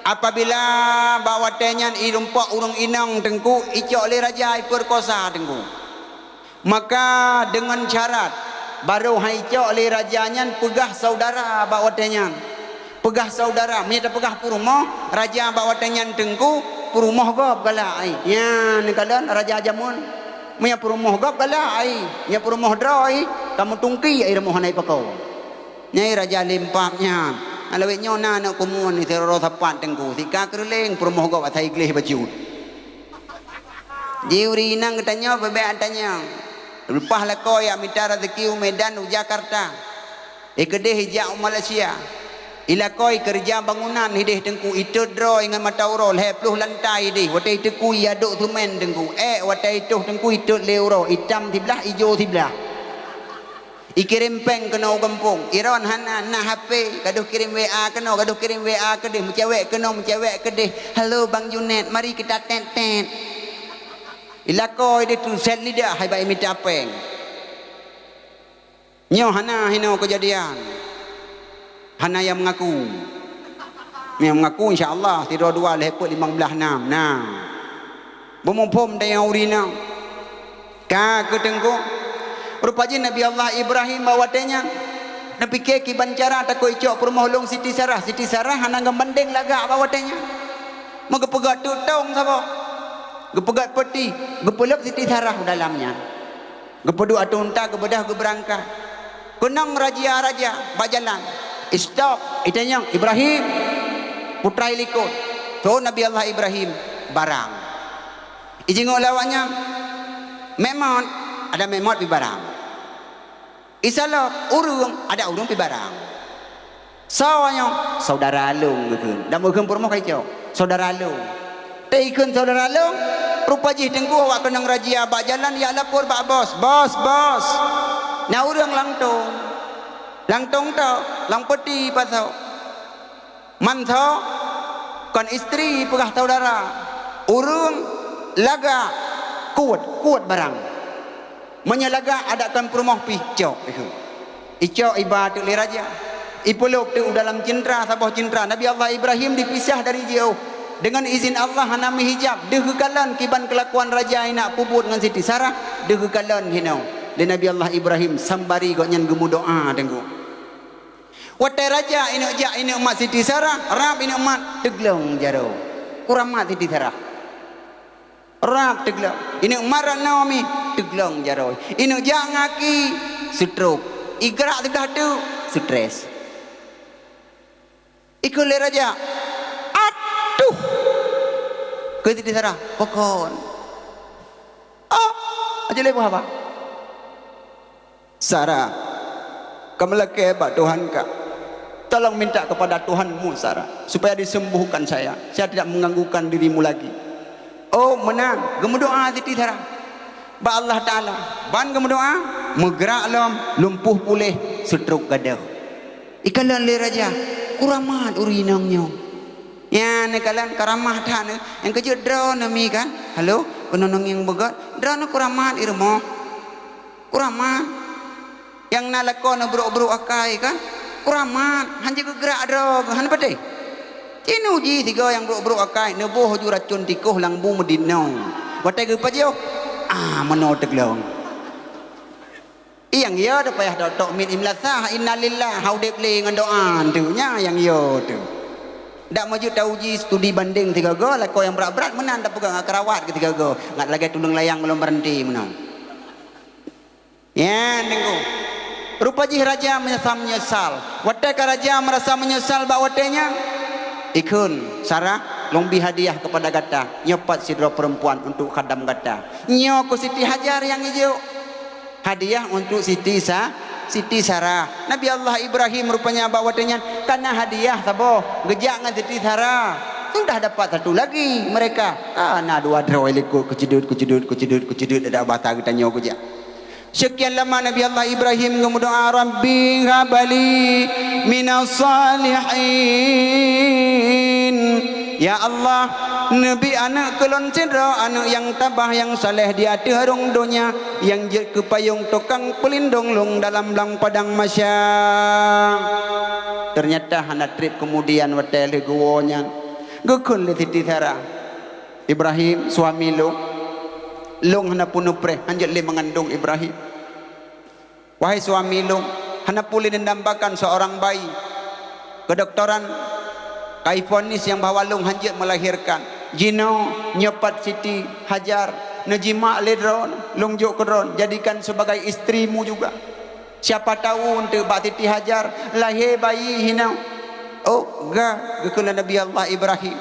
Apabila bak watée nyan irumpok ureuëng inong Teungku, icok lé raja ipeurkosa Teungku. Maka deungon syarat, barô han icok lé raja nyan peugah saudara bak watée nyan. Peugah saudara, meunyoe tapeugah peurumoh, raja bak watée nyan Teungku, peurumoh gob galak ai. Nyan neukalon raja jameun. Meunyoe peurumoh gob galak ai, nyoe peurumoh droe ai, ka meutungki ai rumoh hana ipakoe. Nyan raja limpab nyan. Lawét nyoe na aneuk kumun ni sidroe sapat Teungku, sika keureuleng peurumoh gob asai gleh bacut. Ji ureuëng inong geutanyoe beubaih atanyong. Leupah lakoe jak mita raseuki u Medan, u Jakarta. Éh keudeh ijak u Malaysia. Ilakoe keureuja bangunan hideh Teungku, itot droe ngon mata uroe lhée ploh lantai ideh. Watée iteukui adok seumén Teungku. Ék watée itoh Teungku itot lé uroe, itam siblah, ijo siblah. Ikirém péng keunoe u gampông. Iron hana, na H P, gadoh kirém W A keunoe, gadoh kirém W A keudeh, meucewek keunoe, meucewek keudeh. "Halo Bang Junet, mari kita tet-tet." Ilakoe ideh tu set lidah hai bak imita péng. Nyoe hana hinoe keujadian. Hana nyang meungaku. Nyang meungaku insya Allah sidroe dua lhée peuet limong blaih nam. Nah. Beumuphom dayang urina. Ka keu Teungku. Rupa jih Nabi Allah Ibrahim bak watée nyan. Neupike kiban cara takot icok peurumoh lôn Siti Sarah. Siti Sarah hana geubandeng lagak bak watée nyan. Meugeupeugah teutong saboh. Geupeugah peuti. Geupeuleueb Siti Sarah u dalam nyan. Geupeuduek ateueh unta, geubeudôh geubeurangkat. Keunong raja-raja bak jalan. Istop, itanyong, "Ibrahim, putra ilikot." Thon Nabi Allah Ibrahim barang. Ijingoe lé awaknyan, "Mémot, ada mémot pi barang." Isalok, "Ureuëng, ada ureuëng pi barang." "Soe nyoe?" "Saudara lôn," geukheun. Dan geukheun peurumoh ka icok, "Saudara lôn." Teukheun saudara lôn, rupa jih Teungku awak keunong razia bak jalan, jak lapor bak bos. "Bos, bos, na ureuëng lam tong." Lam tong to, lam peuti pasoe. Mansoe kon istri peugah saudara. Ureuëng lagak kuat, kuat barang. Meunyoe lagak adak kon peurumoh pih cok. Icok iba teuk lé raja. Ipeulob teuk u dalam cintra, saboh cintra. Nabi Allah Ibrahim dipisah dari jiôh. Deungon izin Allah hana meuhijab, deuh geukalon kiban keulakuan raja inak peubuet ngon Siti Sarah, deuh geukalon hinoe. Lé Nabi Allah Ibrahim sambari gobnyan geumeudoá teungku. Watée raja ineuk jak ineuk mat Siti Sarah, rab ineuk mat teuglong jaroe. Kuramat Siti Sarah. Rab teuglong. Ineuk mat rot noe mi teuglong jaroe. Ineuk jak ngaki stroke. Igrak teudah teuk stres. Ikheun lé raja, "Atuh!" Keu Siti Sarah, "Pakon?" "Oh, aja lé buah haba." "Sarah, kameulakée bak Tuhan ka. Tolong minta kepada Tuhanmu, Sarah, supaya disembuhkan saya. Saya tidak mengganggukan dirimu lagi." "Oh, meunan," geumeudoá Siti Sarah bak Allah Taala. Ban geumeudoá, meugrak lom, lumpuh puléh, stroke gadôh. Ikalon lé raja, "Kuramat ureuëng inong nyoe." Nyan neukalon karamah that neu, nyang keujeuet droeneuh mi kan. "Halo, keunoe nongieng beugét, droeneuh kuramat i rumoh. Kuramat. Nyang na lakoe neubrok-brok akai kan. Kuramat, han jeuet geugrak droe geuh, hana patéh." Ci neuji sigoe nyang brok-brok akai, neuboh ju racon tikoh lam bu meudinoe. Watée geupajoh, ah, meunoe teuglong. Nyang yo teuh payah tok-tok mit imlasah, innalillah, ha udeb lé ngon doá tu. Nya nyang yo teuh. Dak meujeuet tauji studi bandeng sigoe-goe, lakoe nyang brat-brat meunan tapeugah ngat keurawat keu sigoe-goe. Ngat lagée tuleueng layang ulôn beureunti meunoe. Nyan deungoe. Rupa jih raja meurasa meunyeusal. Watée ka raja meurasa meunyeusal bak watée nyan, ikheun, "Sarah, lôn bi hadiah keupada gata. Nyoe pat sidroe peurempuan untuk khadam gata." Nyoe keuh Siti Hajar nyang ijok. Hadiah untuk Siti Sa-, Siti Sarah. Nabi Allah Ibrahim rupanya bak watée nyan kana hadiah saboh, geujak ngon Siti Sarah. Sudah dapat satu lagi mereka. Kana dua droe likot keuceudeuet, keuceudeuet, keuceudeuet, keuceudeuet, adak basa geutanyoe geujak. Seukian lama Nabi Allah Ibrahim geumeudoá, "Rabbi habli minas salihin." "Ya Allah, neubi aneuëk keu lôn sidroe aneuëk nyang tabah nyang saleh di ateueh rhueng donya, nyang jeuet keu payong tukang peulindong lôn dalam blang padang mahsyar." Ternyata hana treb keumudian watée lheueh geuwoe nyan, geukheun lé Siti Sarah, "Ibrahim, suami lôn, lôn hana peunupreh, hanjeuet lé meungandong Ibrahim. Wahai suami lôn, hana peureulée neudambakan seorang bayi. Keudoktoran ka ivonis nyang bahwa lôn hanjeuet meulahirkan. Jinoe nyoe pat Siti Hajar neujimak lé droe, lôn jok keu droe, jadikan sebagai istrimu juga. Siapa tahu eunteuk bak Siti Hajar lahé bayi hinoe." "Oh, ga," geukheun lé Nabi Allah Ibrahim.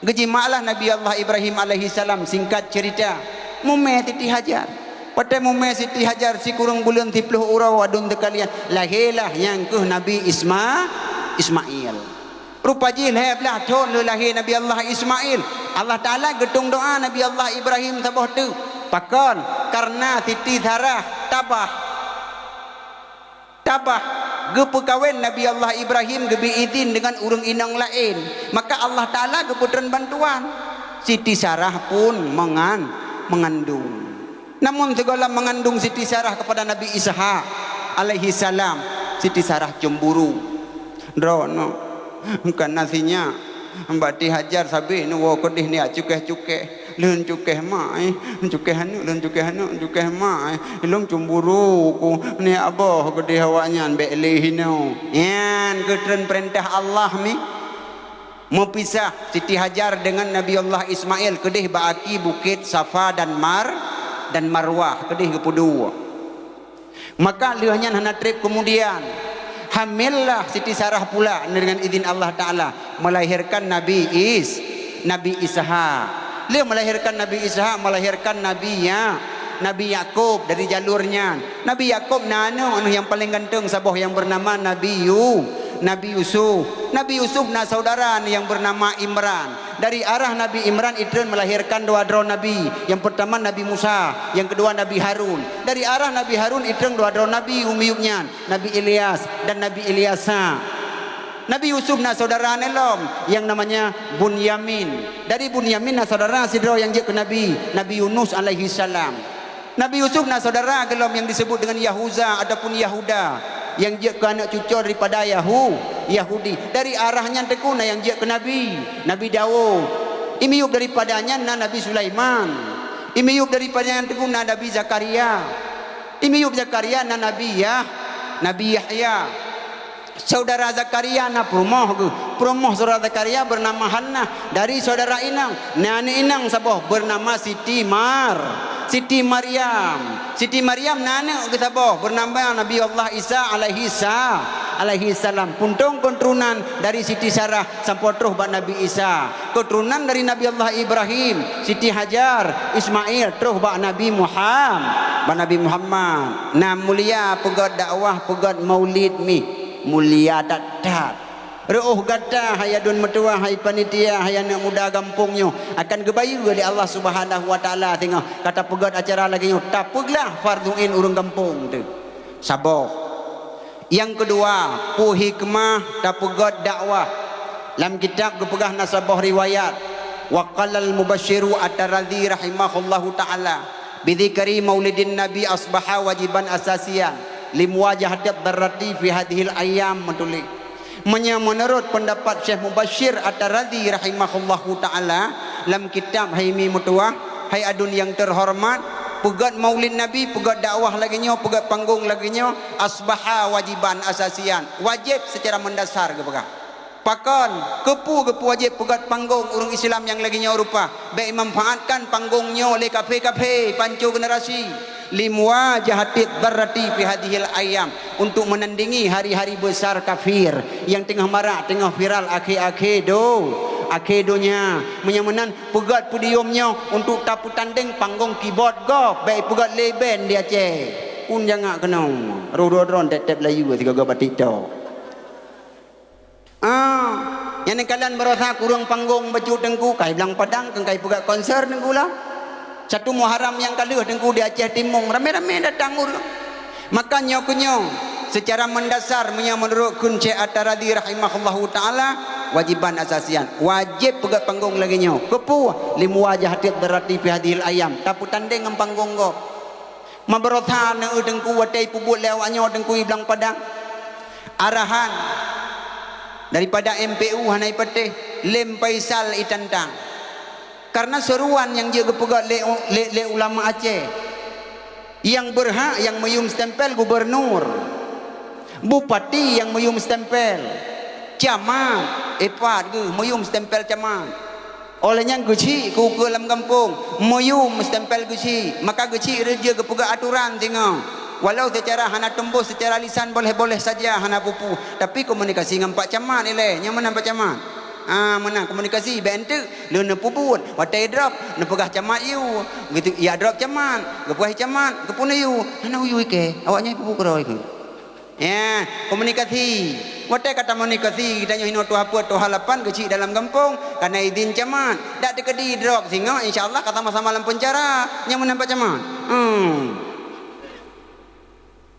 Geujimaklah Nabi Allah Ibrahim alaihissalam, singkat cerita, mumé Siti Hajar. Watée mumé Siti Hajar sikureueng buleuen siplôh uroe wadon teukalian, lahé lah nyang keuh Nabi Isma-, Ismail. Rupa jih lhée blaih thon lheueh lahé Nabi Allah Ismail, Allah Taala geutueng doá Nabi Allah Ibrahim saboh teuk. Pakon? Kareuna Siti Sarah tabah. Tabah, geupeukawen Nabi Allah Ibrahim geubri idhin deungon ureuëng inong laén, maka Allah Taala geupeutreun bantuan. Siti Sarah pun meungan-, meungandong. Namun sigohlom meungandong Siti Sarah keupada Nabi Ishak alaihissalam, Siti Sarah cemburu. Droeneuh, ka na sinyak, bak Siti Hajar sabé neuwoe keudeh nyak cukéh-cukéh. Lôn cukéh mak, eh. Lôn cukéh aneuëk, lôn cukéh aneuëk, lôn cukéh mak, eh. Lôn cemburu ku, nyak boh keudeh awaknyan bék lé hinoe. Nyan geutreun peurintah Allah mi. Meupisah Siti Hajar deungon Nabi Allah Ismail keudeh bak aki bukét Safa dan Mar-, dan Marwah keudeh geupeuduek. Maka lheueh nyan hana treb keumudian, hamillah Siti Sarah pula deungon idhin Allah Taala, melahirkan Nabi Is-, Nabi Ishak. Lheueh melahirkan Nabi Ishak, melahirkan Nabi Ya-, Nabi Yakub dari jalur nyan. Nabi Yakub na aneuëk, aneuëk nyang paleng ganteng saboh nyang beunama Nabi Yu-, Nabi Yusuf. Nabi Yusuf na saudara nyang bernama Imran. Dari arah Nabi Imran itreun melahirkan dua droe nabi. Yang pertama Nabi Musa, yang kedua Nabi Harun. Dari arah Nabi Harun itreun dua droe nabi u miyueb nyan, Nabi Ilyas dan Nabi Ilyasa. Nabi Yusuf na saudara lom yang namanya Bunyamin. Dari Bunyamin na saudara sidroe yang jeuet keu nabi, Nabi Yunus alaihi salam. Nabi Yusuf na saudara geulom yang disebut dengan Yahuza ataupun Yahuda, yang jeuet keu aneuk cucoe daripada Yahu-, Yahudi. Dari arah nyan teungku na yang jeuet keu nabi, Nabi Daud. Imiyueb daripada nyan na Nabi Sulaiman. Imiyueb daripada nyan teungku na Nabi Zakaria. Imiyueb Zakaria na Nabi Yah-, Nabi Yahya. Saudara Zakaria na peurumoh geuh. Peurumoh saudara Zakaria bernama Hannah. Dari saudara inong, na aneuk inong saboh bernama Siti Mar-, Siti Maryam. Siti Maryam na aneuk geuh saboh bernama Nabi Allah Isa alaihi sa-, alaihi salam. Puntông keuturonan dari Siti Sarah sampoe troh bak Nabi Isa. Keuturonan dari Nabi Allah Ibrahim, Siti Hajar, Ismail, troh bak Nabi Muham-, bak Nabi Muhammad. Na mulia peugöt dakwah, peugöt maulid mi. Mulia that-that. Reuôh gata, hai aduen meutuwah, hai panitia, hai aneuk muda gampông nyoe, akan geubayeue lé Allah Subhanahu wa Taala singoh ka tapeugöt acara lagèe nyoe, tapeuglah fardhu ain ureueng gampông teuh. Saboh. Nyang keudua, peue hikmah tapeugöt dakwah. Lam kitab geupeugah na saboh riwayat, wa qalal mubasyiru At-Tarazi rahimahullahu taala, bi dzikri maulidin nabi asbaha wajiban asasian li muwajahati dharrati fi hadhil ayyam, meutuléh. Meunyoe meunurot peundapat Syekh Mubasysir At-Tarazi rahimahullahu taala, lam kitab hai mi meutuwah, hai aduen nyang teuhoreumat, peugöt maulid Nabi, peugöt dakwah lagèe nyoe, peugöt panggong lagèe nyoe, asbaha wajiban asasian, wajéb seucara meundasar geupeugah. Pakon, keupeue geupeuwajéb peugöt panggong ureueng Islam nyang lagèe nyoe rupa? Bèk manfaatkan panggong nyoe lé kafé-kafé panco generasi. Li muwajahati dharrati fi hadhil ayyam, untuk menandingi hari-hari besar kafir nyang teungoh marak, teungoh viral akhé-akhé do-, akhé donya. Meunyoe meunan, peugöt podium nyoe untuk tapeutandeng panggong keyboard gob, bèk peugöt lé band di Aceh. Pun jangak keunoe, roh droe-droe tép-tép layu sigoe-goe bak TikTok. Ah, nyang neukalon baroesa kureueng panggong bacut teungku, kai Blang Padang, keu kai peugöt konser teungku lah. Satu Muharram nyang ka lheueh teungku di Aceh Timong, ramé-ramé datang ureueng. Maka nyoe keuh nyoe, seucara meundasar, meunyoe meunurot kheun Syekh At-Tarazi rahimahullahu taala, wajiban asasian, wajéb peugöt panggong lagèe nyoe. Keupeue? Li muwajahati dharrati fi hadhil ayyam, tapeutandeng ngon panggong gob. Meubaroesa neueu teungku watèe ipeubuet lé awak nyoe teungku i Blang Padang. Arahan daripada M P U hana ipatéh, Lem Faisal itantang. Karena seruan nyang jeuet geupeugöt lé, lé, lé ulama Aceh. Nyang beurhak nyang meuyuem stempel gubernur. Bupati nyang meuyuem stempel. Camat, eh, pat geuh meuyuem stempel camat. Óh lheueh nyan geuchik keu ukeue lam gampông, meuyuem stempel geuchik, maka geuchik reuh jeuet geupeugah aturan singoh. Walau seucara hana teumbôh, seucara lisan boleh-boleh saja hana peue-peue, tapi komunikasi ngon Pak Camat ilèe, nyan meunan Pak Camat. Ah, meunan komunikasi, bèk enteuk lheueh neupeubuet, watèe drop, neupeugah camat yue, geuteu-, jak drop camat, geupeugah camat, geupeuna yue, hana yue ikèe, awak nyan ipeubuet keudroe keuh. Ya, komunikasi. Watèe ka takomunikasi, geutanyoe hinoe tuha peuet, tuha lapan geuchik dalam gampông, kana idhin camat. Dak teukeudi drop singoh, insya Allah ka sama-sama lam peunjara. Nyan meunan Pak Camat. Hmm.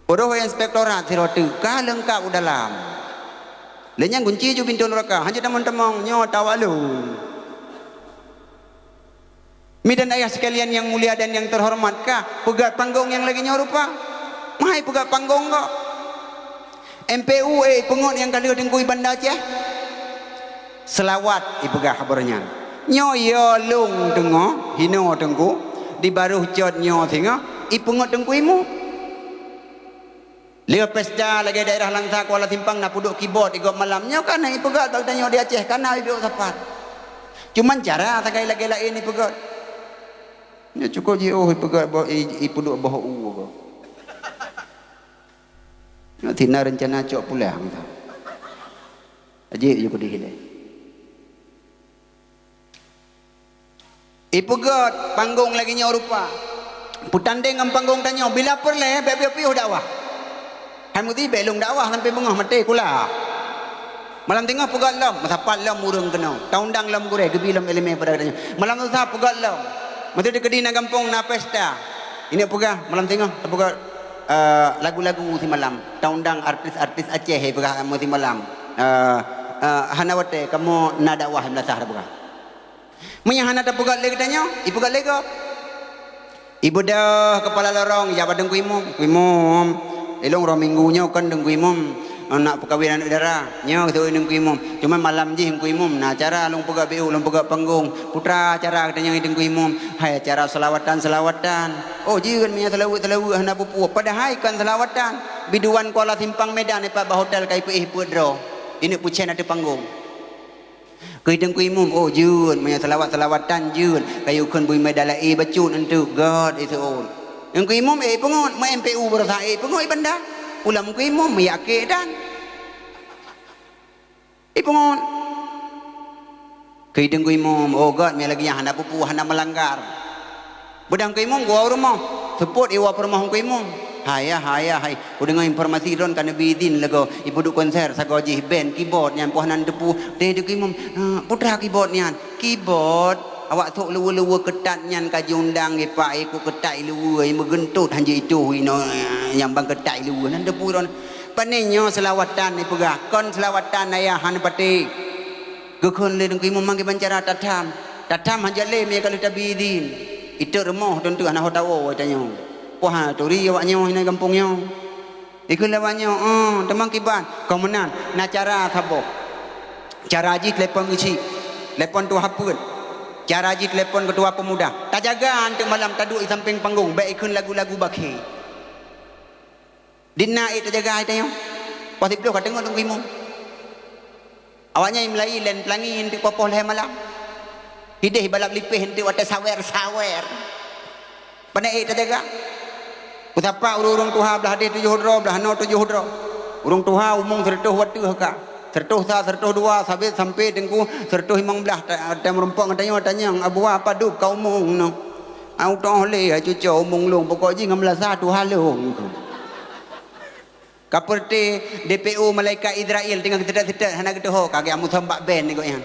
Uroe inspektorat sidroe teuk ka leungkap u dalam. Lé nyan gunci ju pintoe nuraka, hanjeuet tamong-tamong, nyoe tawak lôn. Mi dan ayah sekalian yang mulia dan yang terhormat, kah peugöt panggong nyang lagèe nyoe rupa? Meuhai peugöt panggong kok. M P U, eh, peungeuet nyang ka lheueh teungku i Banda Aceh. Seulaweuet ipeugah haba nyan. Nyoe yo lôn teungoh, hinoe teungku, di barôh cot nyoe singoh, ipeungeuet teungku imu. Lheueh pesta lagèe daerah Langsa, Kuala Simpang na peuduek keyboard di gob malam. Nyoe ka na ipeugöt bak geutanyoe di Aceh, ka na iduek sapat. Cuman cara sagai lagèe laén ipeugöt. Nyoe cukôp jiôh ipeugöt boh, i, ipeuduek boh u goe. Nyoe tina reuncana cok pulang. Ajék ju keudeh ilèe. Ipeugöt panggong lagèe nyoe rupa. Peutandeng ngon panggong tanyoe, bila peureulèe bèk piôh-piôh dakwah. Hai meuti bèk lôn dakwah sampoe beungoh maté kula. Malam singoh peugöt lom, meusapat lom ureuëng keunoe. Taundang lom gurée, geubi lom iéleumé pada geutanyoe. Malam Seulasa peugöt lom. Meuseuti keudina gampông na pesta. Ineuk peugah, malam singoh tapeugöt, eh, lagu-lagu simalam. Taundang artis-artis Aceh, eh, peugah, eh, simalam. Eh, eh, hana watée, kamoe na dakwah, malam Seulasa tapeugah. Meunyo hana tapeugöt lé geutanyoe, ipeugöt lé gob. Ibeudôh keupala lorong, ijak bak Teungku Imum. "Teungku Imum, ilôn uroe Minggu nyoe kon Teungku Imum, nak peukawen aneuk dara. Nyoe geuseuôt Teungku Imum. Cuma malam jih Teungku Imum na acara, lôn peugöt B U, lôn peugöt panggong. Putra acara geutanyoe Teungku Imum. Hai acara seulawatan-seulawatan. Oh, jeuet meunyo seulaweuet-seulaweuet hana peue-peue. Padahai kon seulawatan. Biduan Kuala Simpang Medan ipat bak hotel ka ipeuéh peuet droe. Ineuk peucen ateueh panggong." Keu Teungku Imum, "Oh, jeuet, meunyo seulawat-seulawatan jeuet, kayue kheun bui meda laé bacut eunteuk, göt iseuôt." Teungku Imum, eh, peungot, meu M P U baroesa, eh, peungot i banda. Ulam Teungku Imum, meuyak kek dan. Eh, peungot. Keu Teungku Imum, "Oh, göt, meunyo lagée nyan hana peue-peue, hana meulanggar." Beudang Teungku Imum geuwoe u rumoh. Seupôt iwoe peurumoh Teungku Imum. "Hai, hai, hai. Kudeungoe informasi droen ka neubi idin lé gob. Ipeuduek konser sagoe jih band keyboard nyan poh nan teupeu." Teuh Teungku Imum, "Ah, peue teuma keyboard nyan?" "Keyboard? Awak sok luweue-luweue keutat nyan ka jiundang ipak ikot keutat iluweue, imeugeuntot hanjeuet itoh inoe nyang ban keutat iluweue nan teupeu droen." "Pane nyoe seulawatan ipeugah?" "Kon seulawatan, ayah, hana patéh." Geukheun lé Teungku Imum manggé bancara tatham. Tatham hana lé meunyo ka lheueh tabi idin. Iteuek rumoh teunteuk hana ho tawoe tanyoe. Poh hana turi awak nyoe hinoe gampông nyoe. Ikheun lé awak nyoe, "Oh, teuma kiban." "Kon meunan, na cara saboh. Cara jih telepon geuchik, telepon tuha peuet. Cara jih telepon keutua peumuda. Tajaga eunteuk malam taduek di sampéng panggong, bék ikheun lagu-lagu bakhe." Di na ék tajaga hai tanyoe. Poh siplôh ka teungoh Teungku Imum. Awaknyan meulayi lén peulangi eunteuk poh-poh lhée malam. Hideh balap lipéh eunteuk watée sawer-sawer. Pane ék tajaga. Kusapak ureuëng tuha blah deh tujoh droe, blah noe tujoh droe. Ureuëng tuha umong sireutôh wateuh ka. Sireutôh sa, sireutôh dua, sabé sampoe teungku sireutôh limong blah ta-, ta meurumpok ngon tanyoe tanyong, "Abua padub ka umong nyoe?" "Au toh lé, cuco umong lôn, pokok jih ngon meulasa tuha lôn." Ka peureute D P O malaikat Izrail teungoh geuteudek-teudek hana geuteuho, ka geuamusom bak ben gobnyan.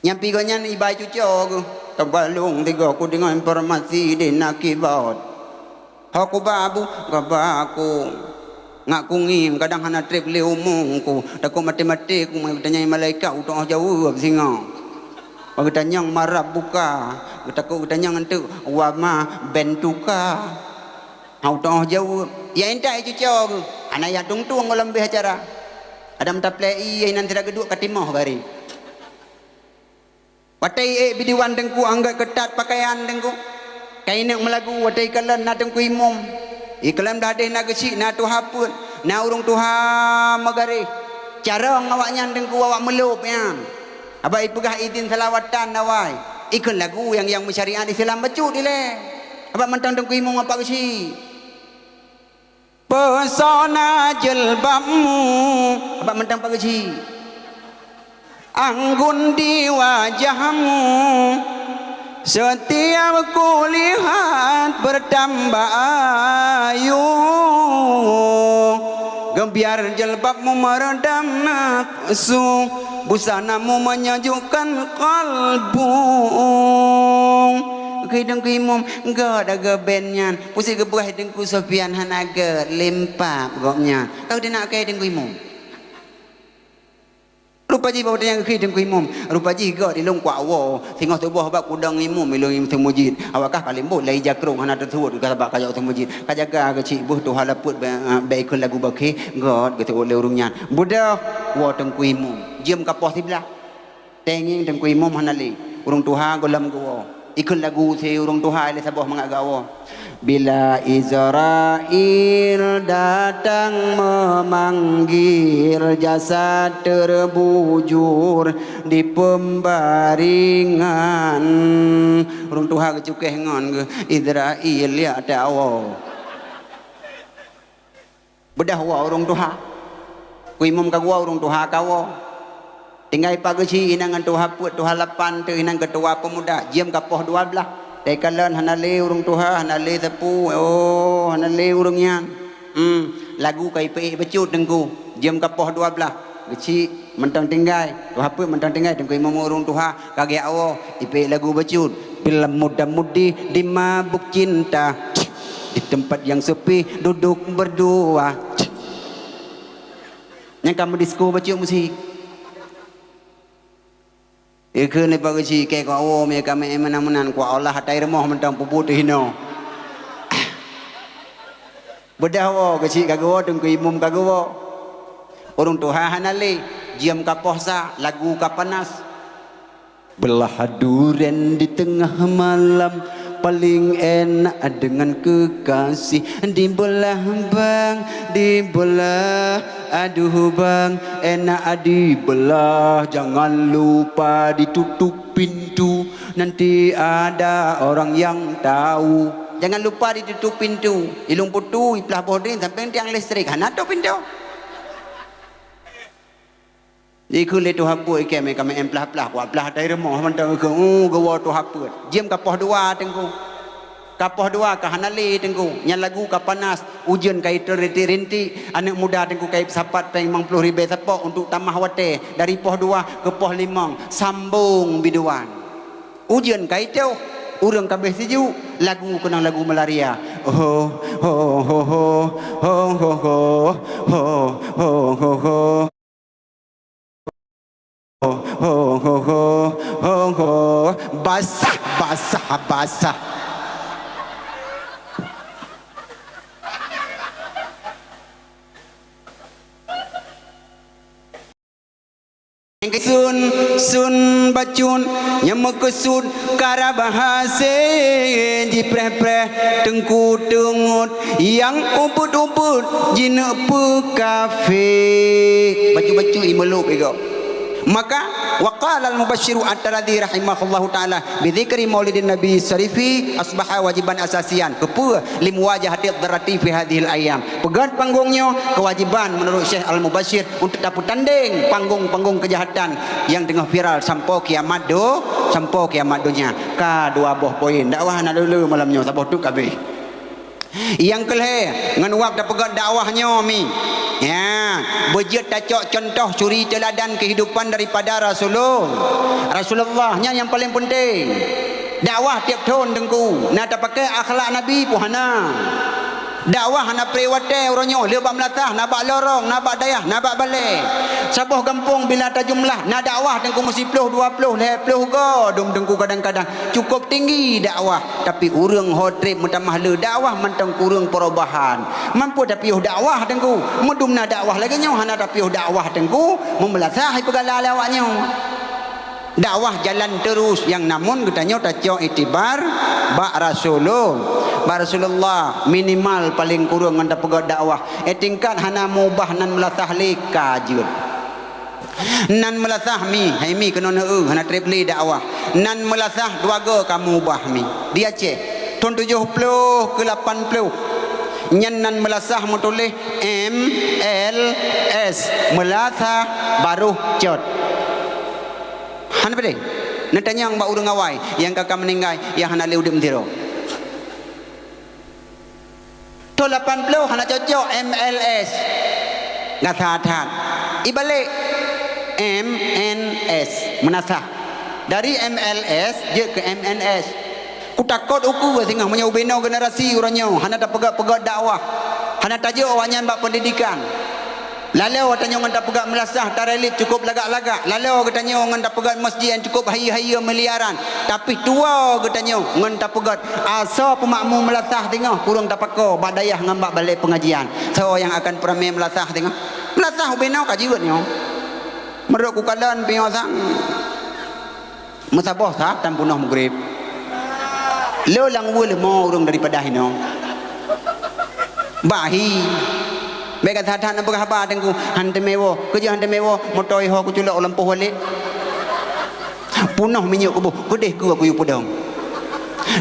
Nyang pi gobnyan iba cuco geuh, "Teubalong tigo kudeungoe informasi di na keyboard. Ho kuba bu, kaba ku. Ngak kungieng kadang hana treb lé umong ku. Takot maté-maté ku meunyo geutanyong malaikat utoh jaweueb singoh. Bak geutanyong man rabbuka, geutakot geutanyong eunteuk wa ma bentuka." Ha utoh jaweueb, "Ya intat cuco geuh, hana ya tung-tung goh lom beh acara. Adam taplei ié nan sira geuduek ka timoh gari." Watée ék biduan teungku anggét keutat pakaian teungku. Ka ineuk meulagu watée ikalon na Teungku Imum. Ikalon blah deh na geuchik, na tuha peuet, na ureuëng tuha meugaréh. Carông awaknyan teungku awak meulôb nyan. Haba ipeugah idin seulawatan awai. Ikheun lagu nyang, nyang meusyariat Islam bacut ilée. Haba mantong Teungku Imum apa geuchik. Peusona jilbabmu. Abak mantong pageuji. Anggun di wajahmu. Setiap kulihat bertambah ayu. Gebiar jilbabmu meredam nafsu. Busanamu menyejukkan kalbu. Keu Teungku Imum, gét dah geuben nyan. Pusét geupeugah Teungku Sofyan hana gét, limpab gobnyan. Ka geudeungoe keu Teungku Imum. Rupa jih bak watée nyan geukheun Teungku Imum. Rupa jih gét ilôn kuat woe. Singoh tuboh bak kudong imum ilôn imum seumujid. Awak kah ka limbot lé ija krong hana teusuet keu sabab ka jak seumujid. Ka jaga keu cit beuh tuha lapeuet bèk, bèk ikheun lagu bakhe, gét geuseuôt lé ureuëng nyan. Beudôh woe Teungku Imum. Jeuem ka poh siblaih. Teuh ngieng Teungku Imum hana lé. Ureuëng tuha gohlom geuwoe. Ikheun lagu si ureuëng tuha ilée saboh mangat geuwoe. Bila Izrail datang memanggil, jasad terbujur di pembaringan. Ureuëng tuha geucukéh ngon geuh Izrail jak tawoe. Beudôh woe ureuëng tuha. Teungku Imum ka geuwoe ureuëng tuha ka woe. Tinggai pageusi inan ngon tuha peuet, tuha lapan teuh inan keutua peumuda, jeuem ka poh dua blaih. Teukalon hana lé ureuëng tuha, hana lé sapeue, oh, hana lé ureuëng nyan. Hmm, lagu ka ipeuék bacut Teungku, jeuem ka poh dua blaih. Keuchik mantong tinggai, tuha peuet mantong tinggai, Teungku Imum ureuëng tuha, ka geujak woe, ipék lagu bacut. Bila muda-mudi dimabuk cinta, di tempat yang sepi duduk berdua. Nyang ka meudisko bacut musik. Ikheun lé Pak Geuchik, kée kok woe, mé ka meu'en meunan-meunan, kuolah atai rumoh mantong peubuet teuhinoe. Beudah woe, Geuchik ka geuwoe, Teungku Imum ka geuwoe. Ureuëng tuha hana lé, jeuem ka poh sa, lagu ka panas. Belah duren di tengah malam, paling enak dengan kekasih. Dibelah bang, dibelah, aduh bang, enak dibelah. Jangan lupa ditutup pintu, nanti ada orang yang tahu. Jangan lupa ditutup pintu. Ilung putu, iplah boh drin, sampai tiang listrik, hana tutup pintu. Ikheun lé tuha peuet, ikheun mé ka meu'en plah-plah, kuat plah atai rumoh mantong ikheun, uh, geuwoe tuha peuet. Jeuem ka poh dua Teungku. Ka poh dua ka hana lé Teungku. Nyan lagu ka panas, ujeuen ka iteuk rintik-rintik. Aneuëk muda Teungku ka ipeusapat péng limong ploh ribée sapok untuk tamah watée dari poh dua keu poh limong. Sambong biduan. Ujeuen ka iteuk, ureuëng ka abéh sijuek, lagu keunong lagu malaria. Ho, ho, ho. Ho, ho, ho, ho, ho, ho. Basah, basah, basah. Sun, sun bacut, nyang meukeusut karab hase jipreh-preh Teungku teungeut nyang ubit-ubit jineuk peukafe. Bacut-bacut imeulop igoe. Maka, wa qala al-Mubasysyiru At-Taradzi rahimahullahu ta'ala, bi dzikri maulidin Nabi Syarifi asbaha wajiban asasian. Keupeue? Li muwajahati dharrati fi hadzihil ayyam. Peugét panggong nyoe keuwajéban meunurot Syekh Al-Mubasyir untuk tapeutandeng panggong-panggong keujahatan nyang teungoh viral sampoe kiamat do-, sampoe kiamat donya. Ka dua boh poin. Dakwah hana lé-lé malam nyoe, saboh teuk ka abéh. Nyang keu lhée, ngon wab tapeugét dakwah nyoe mi. Ya, beujeuet tacok cuntoh suri teuladan keuhidupan daripada Rasulul-, Rasulullah. Nyan nyang paleng peunteng. Dakwah tieb thon Teungku, na tapakée akhlak Nabi peue hana. Dakwah hana pré watée uroe nyoe, le bak meulasah, na bak lorong, na bak dayah, na bak balée. Saboh gampông bila tajumlah, na dakwah Teungku meusiplôh, dua plôh, lhée plôh goe dum Teungku kadang-kadang. Cukup tinggi dakwah, tapi ureuëng ho treb meutamah le dakwah mantong kureueng perubahan. Mampu tapiôh dakwah Teungku, meudum na dakwah lagée nyoe hana tapiôh dakwah Teungku, meumeulasah ipeugala lé awak nyoe. Dakwah jalan terus, nyang namun geutanyoe tacok iktibar bak Rasulul-, bak Rasulullah, minimal paleng kureueng ngon tapeugét dakwah. Eh, tingkat hana mubah nan meulasah lé ka jeuet. Nan meulasah mi, hai mi keunoe neueu, hana treb lé dakwah. Nan meulasah dua goe ka mubah mi. Di Aceh, thon tujoh plôh keu lapan plôh. Nyan nan meulasah meutuléh M L S, meulasah barôh cot. Hana peudeh. Neutanyong bak ureuëng awai nyang ka, ka meuninggai, nyang hana lé udeb sidroe. Thon lapan plôh hana cocok M L S. Gata that. Ibalek M N S, meunasah. Dari M L S jeuet keu M N S. Kutakot ukeue singoh meunyoe ubenoe generasi uroe nyoe hana tapeugét-peugét dakwah, hana tajok awaknyan bak peundidikan. Laloe geutanyoe ngon tapeugét meulasah tarelip cukup lagak-lagak, laloe geutanyoe ngon tapeugét masjid nyang cukup hayeue-hayeue miliaran, tapi tuwoe geutanyoe ngon tapeugét asoe peumakmu meulasah singoh kureueng tapakoe bak dayah ngon bak balée peungajian. Soe nyang akan peuramé meulasah singoh? Meulasah ubenoe ka jeuet nyoe. Meurok kukalon piôh sang. Meusaboh that tan peunoh meugreb. Lo lam uwe leumo ureuëng daripada hinoe. Bahi. Bék ka that-that neupeugah haba Teungku, han teumé woe. Keujeuet han teumé woe, moto iho kuculok u lampôh walét. Peunoh minyeuk kuboh, keudeh keu aku yue peudong.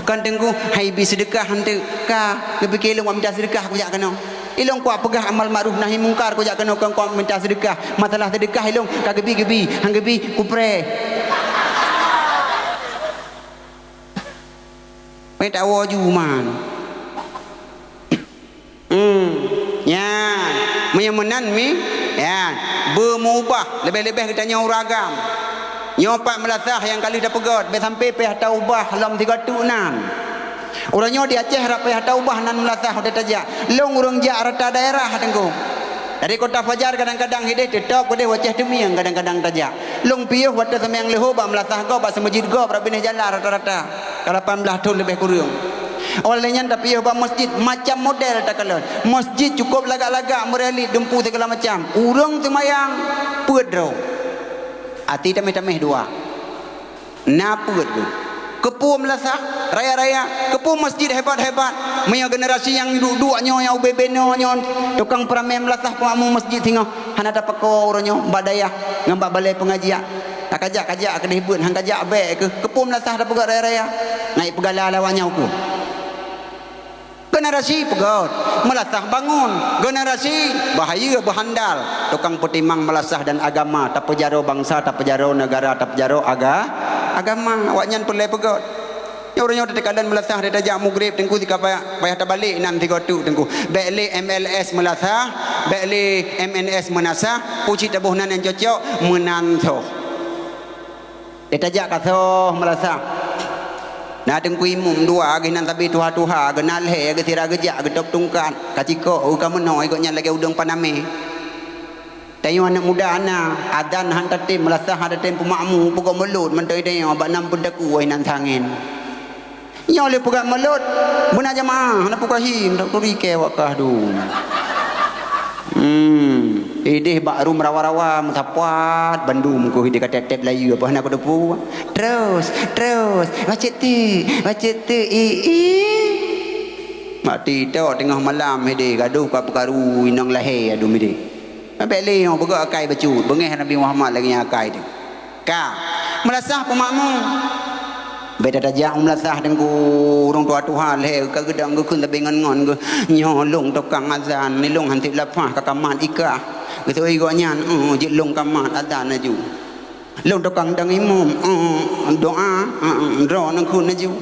Kan Teungku, hai bi seudeukah han teu ka, geupike lôn minta seudeukah kujak keunoe. Ilong kuat peugah amal ma'ruf nahi mungkar kujak keunoe kong kuat minta seudeukah. Masalah seudeukah ilong ka geubi-geubi, han geubi kupreh. Meuet awoe ju man. Hmm. Nyan. Meunyoe meunan mi, nyan. beumeuubah, leubeh-leubeh geutanyoe ureuëng agam. Nyoe pat meulasah nyang ka lheueh tapeugét, bèk sampai payah taubah lom sigoe teuk nan. Uroe nyoe di Aceh rab payah taubah nan meulasah watèe tajak. Lôn ureuëng jak rata daerah, Teungku. Dari Kota Fajar kadang-kadang hideh teutôb keudeh u Aceh Teumieng kadang-kadang tajak. Lôn piôh watèe seumayang leuhô bak meulasah gob, bak seumeujid gob, rab binéh jalan rata-rata. Ka lapan blaih thôn leubeh kureueng. Óh lheueh nyan tapiôh bak meuseujid, macam model takalon. Meuseujid cukôp lagak-lagak, meureulit, dumpeue sigala macam. Ureuëng seumayang peuet droe. Até taméh-taméh dua. Na peuet geuh. Keupeue meulasah raya-raya, keupeue meuseujid hebat-hebat. Meunyoe generasi nyang duek-duek nyoe, nyang ubé-bé nyoe, nyoe tukang peuramé meulasah peumakmu meuseujid singoh, hana tapakoe uroe nyoe bak dayah ngon bak balai peungajian. Ka kajak-kajak keudeh beuet, han kajak bèk keuh. Keupeue meulasah tapeugét raya-raya? Ngai peugala lawak nyoe keuh. Generasi peugét, meulasah bangun. Generasi bahaya beuhandal. Tukang peutimang meulasah dan agama, tapeujaroe bansa, tapeujaroe neugara, tapeujaroe aga-, agama. Awaknyan peureulèe peugét. Nyoe uroe nyoe takalon meulasah, tajak mugrib, Teungku, sika payah, payah tabalek nan sigoe teuk, Teungku. Bèk lé M L S meulasah, bèk lé M N S meunasah, peue cit taboh nan nyang cocok, meunan soh. Tajak ka soh meulasah. Na Teungku Imum dua, geuh nan sabe tuha-tuha, geuh nan lhèe, geuh sira geujak, geutôb tungkat, ka cikok, geuh ka meunoe, gobnyan lagèe udeueng panamé. Tanyoe aneuk muda na, azan han tatem, meulasah han tatem, peumakmu, peugöt mulod mantong tanyoe bak nam peue takue nan sangén. Nyoe lé peugöt mulod, beuna jamaah, hana peue kahi, tak turi keu awak kah dum. Hmm, ideh bak rum rawa-rawa, meusapat bandum keuh ideh ka tép-tép layeue, apa hana kuteupeu. Terus, terus, bacut tu, bacut tu, i, i. Mati tok teungoh malam ideh, gadoh ka peukaru inong lahé adum ideh. Bèk lé nyoe beugöt akai bacut, beungéh Nabi Muhammad lagèe nyan akai teuh. Ka meulasah peumakmu. Bèk tatajak meulasah Teungku, ureueng tuha-tuha lhèe ka geudong geukheun sabe ngon-ngon geuh, "Nyoe lôn tukang azan, ni lôn han sép lapah ka kamat ikah." Geuseuôt gobnyan, "Eh, jeuet lôn kamat azan laju." "Lôn tukang dong imum, eh, doa, eh, droeneuh kheun laju."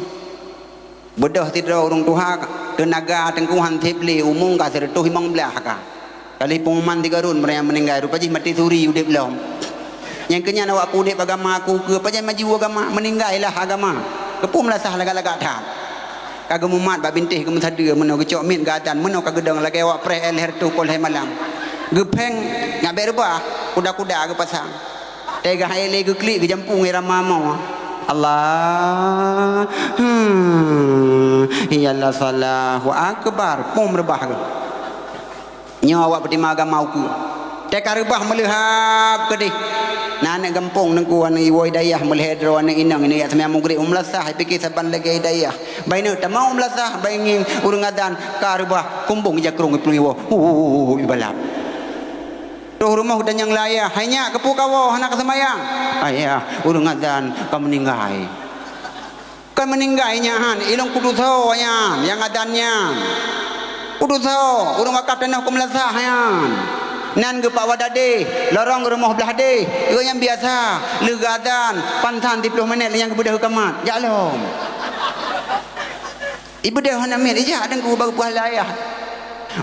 Beudôh sidroe ureueng tuha, teunaga Teungku han sép lé, umu ka sireutôh limong blaih ka. Ka lheueh peunguman sigoe rhôn meunyo meuninggai, rupa jih maté suri udép lom. Nyang keu nyan awak peuudép agama aku keu pajan maju agama, meuninggai lah agama. Keupeue meulasah lagak-lagak that. Ka geumumat bak bintéh geumeusadeue meunoe geucok miet geuazan meunoe ka geudong lagèe awak preh lhèe reutôh poh lhèe malam. Geupéng nyak bèk reubah, kuda-kuda geupasang. Teuga hai lé geuklik geujampung irama mo. Allah, hmm, ya Allah, Allahu Akbar. Pom reubah geuh. Nyoe awak peutimang agama ukeue. Teuka reubah meuleuhab keudeh. Na aneuk gampông Teungku, aneuk iwoe dayah meuleuhée droe aneuk inong, inong jak seumayang mugreb u meulasah, ipike saban lagée dayah. Bai neuk tamong u meulasah, bai ngieng ureueng azan, ka reubah kumbong jakrong iplueng iwoe. Hu, hu, hu, hu, ibalap. Troh rumoh geutanyong lé ayah, "Hai nyak, keupeue kawoe hana kaseumayang?" "Ayah, ureueng azan ka meuninggai." "Ka meuninggai nyan, ilong kudusoe nyan, nyang azan nyan. Kudusoe, ureueng wakaf tanoh keu meulasah nyan. Nan geupak wadah deh, lorong rumoh blah deh. Gobnyan biasa, lheueh geuazan, pansan siplôh minét lé nyan geubeudôh geukamat. Jak lom." Ibeudôh hana miet, ijak Teungku bak geupeugah lé ayah.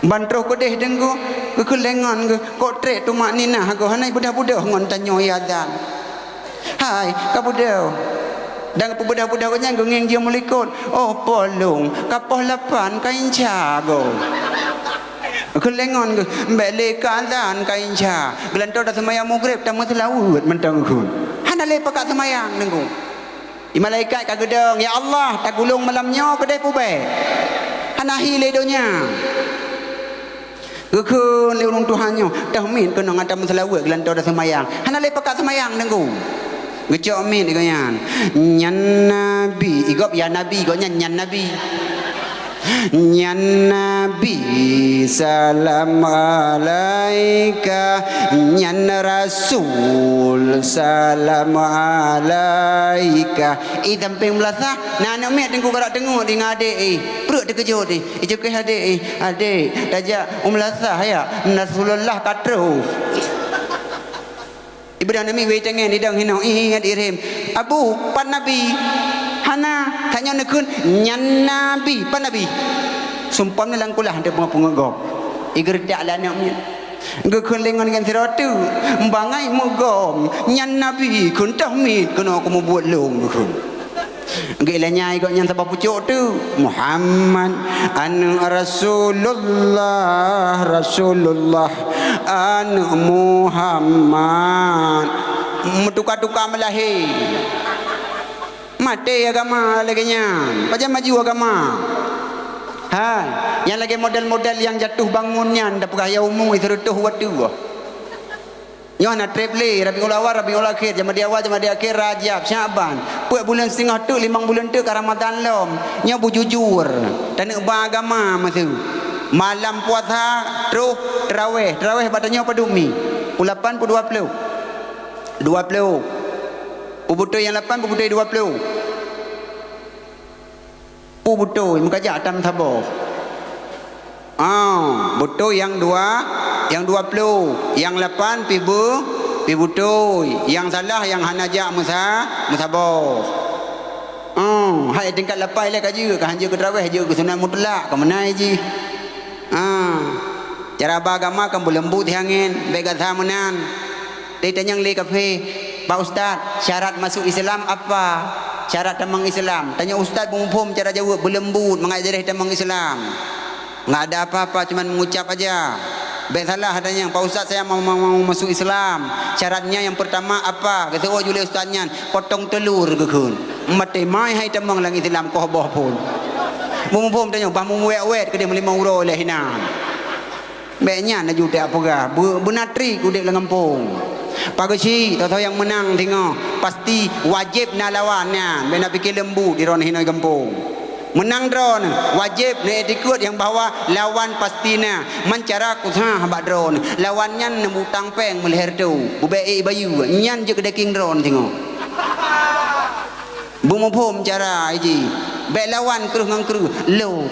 Ban troh keudeh Teungku, geukheun lé ngon geuh, kok trép tumakninah geuh hana ibeudôh-beudôh ngon tanyoe iazan. Hai, ka beudôh. Dan geupeubeudah-beudah gobnyan geungieng jeuem u likot. Oh, polong, ka poh lapan ka insya geuh. Geukheun lé ngon geuh, bék lé ka azan ka insya. Geulantoe taseumayang mugreb tameuseulaweuet mantong geukheun. Hana lé pakat seumayang Teungku. Di malaikat ka geudong, "Ya Allah, tagulong malam nyoe keudeh peubée. Hana hi lé donya." Geukheun lé ureueng tuha nyoe, "Toh miet keunong ata meuseulaweuet geulantoe taseumayang. Hana lé pakat seumayang Teungku." Geucok miet gobnyan. "Nyan Nabi," igob ya Nabi, gobnyan nyan Nabi. "Nyan Nabi, salam alaika. Nyan Rasul, salam alaika." Ih, sampéng meulasah, na aneuk miet Teungku karap teungeut di ngon adék, ih. Pruet teukeujot, ih. Ih, cukeue adék, ih. "Adék, tajak u meulasah ya. Rasulullah ka troh." Ibeudôh aneuk miet wéh tangen idong hinoe, ih, ingat irém. "Abu, pat Nabi?" "Hana, tanyoe neukheun nyan Nabi, pat Nabi?" Sumpah ni lam kulah hanté peungeut-peungeut gob. Igeureudak lé aneuk miet. Geukheun lé ngon geunsiratu, bangai meugom, nyan Nabi kheun, "Tahmid keunoe kumubuet lôn," geukheun. Geuilanyai gobnyan saboh pucok teuk, "Muhammad, aneuëk Rasulullah, Rasulullah, aneuëk Muhammad." Meutuka-tuka meulahé. Maté agama lagée nyan. Pajan maju agama? Hai, nyang lagée model-model nyang jatuh bangun nyan, tapeugah ya umu sireutôh watée. Nyoe na treb lé, Rabiul Awal, Rabiul Akhir, Jamadil Awal, Jamadil Akhir, Rajab, Syakban. Peuet buleuen singoh teuk, limong buleuen teuk ka Ramadan lom. Nyoe beujujur, taneuk ba agama masa. Malam puasa, troh taraweh. Taraweh bak tanyoe padub mi? Pukul lapan pukul dua puluh? Dua puluh. Peue beutôi nyang lapan, peue beutôi dua puluh? Peue beutôi, meukaja tam saboh. Ah, beutôi nyang dua, nyang dua puluh, nyang lapan pi beu, pi beutôi. Nyang salah nyang hana jak meusa, meusaboh. Ah, hai tingkat lapan ilée ka jeuet, ka han jeuet keu taraweh, jeuet keu sunat mutlak, ka meunan jih. Ah, cara ba agama kan beuleumbut siangén, bék gata meunan. Tanyong lé kafé, "Pak Ustaz, syarat masuk Islam apa? Syarat tamong Islam." Tanyong ustaz beumuphom cara jaweueb, beuleumbut, mangat jadeh tamong Islam. "Nggak ada apa-apa, cuman mengucap aja." Bék salah tanyong, "Pak Ustaz, saya mau, mau, mau masuk Islam. Syaratnya yang pertama apa?" Geuseuôt ju lé ustaz nyan, "Potong telur," geukheun. Maté mai hai tamong lam Islam koh boh phon. Beumuphom tanyong, bah meuwét-wét keudeh meulimong uroe lé hinan. Bék nyan laju tajak peugah, beu-, beuna trik udeb lam gampông. Pak Geuchik, toh-toh nyang meunang singoh, pasti wajéb na lawan nyan. Bék na pike leumbut di droeneuh hinoe gampông. Meunang droeneuh, wajéb na iktikeuet nyang bahwa lawan pasti na. Man cara kusah bak droeneuh, lawan nyan neubutang péng meulhèe reutôh, bubé ék bayeue, nyan jeuet keu daging droeneuh singoh. Beumuphom cara jih. Bék lawan kreueh ngon kreueh, lo.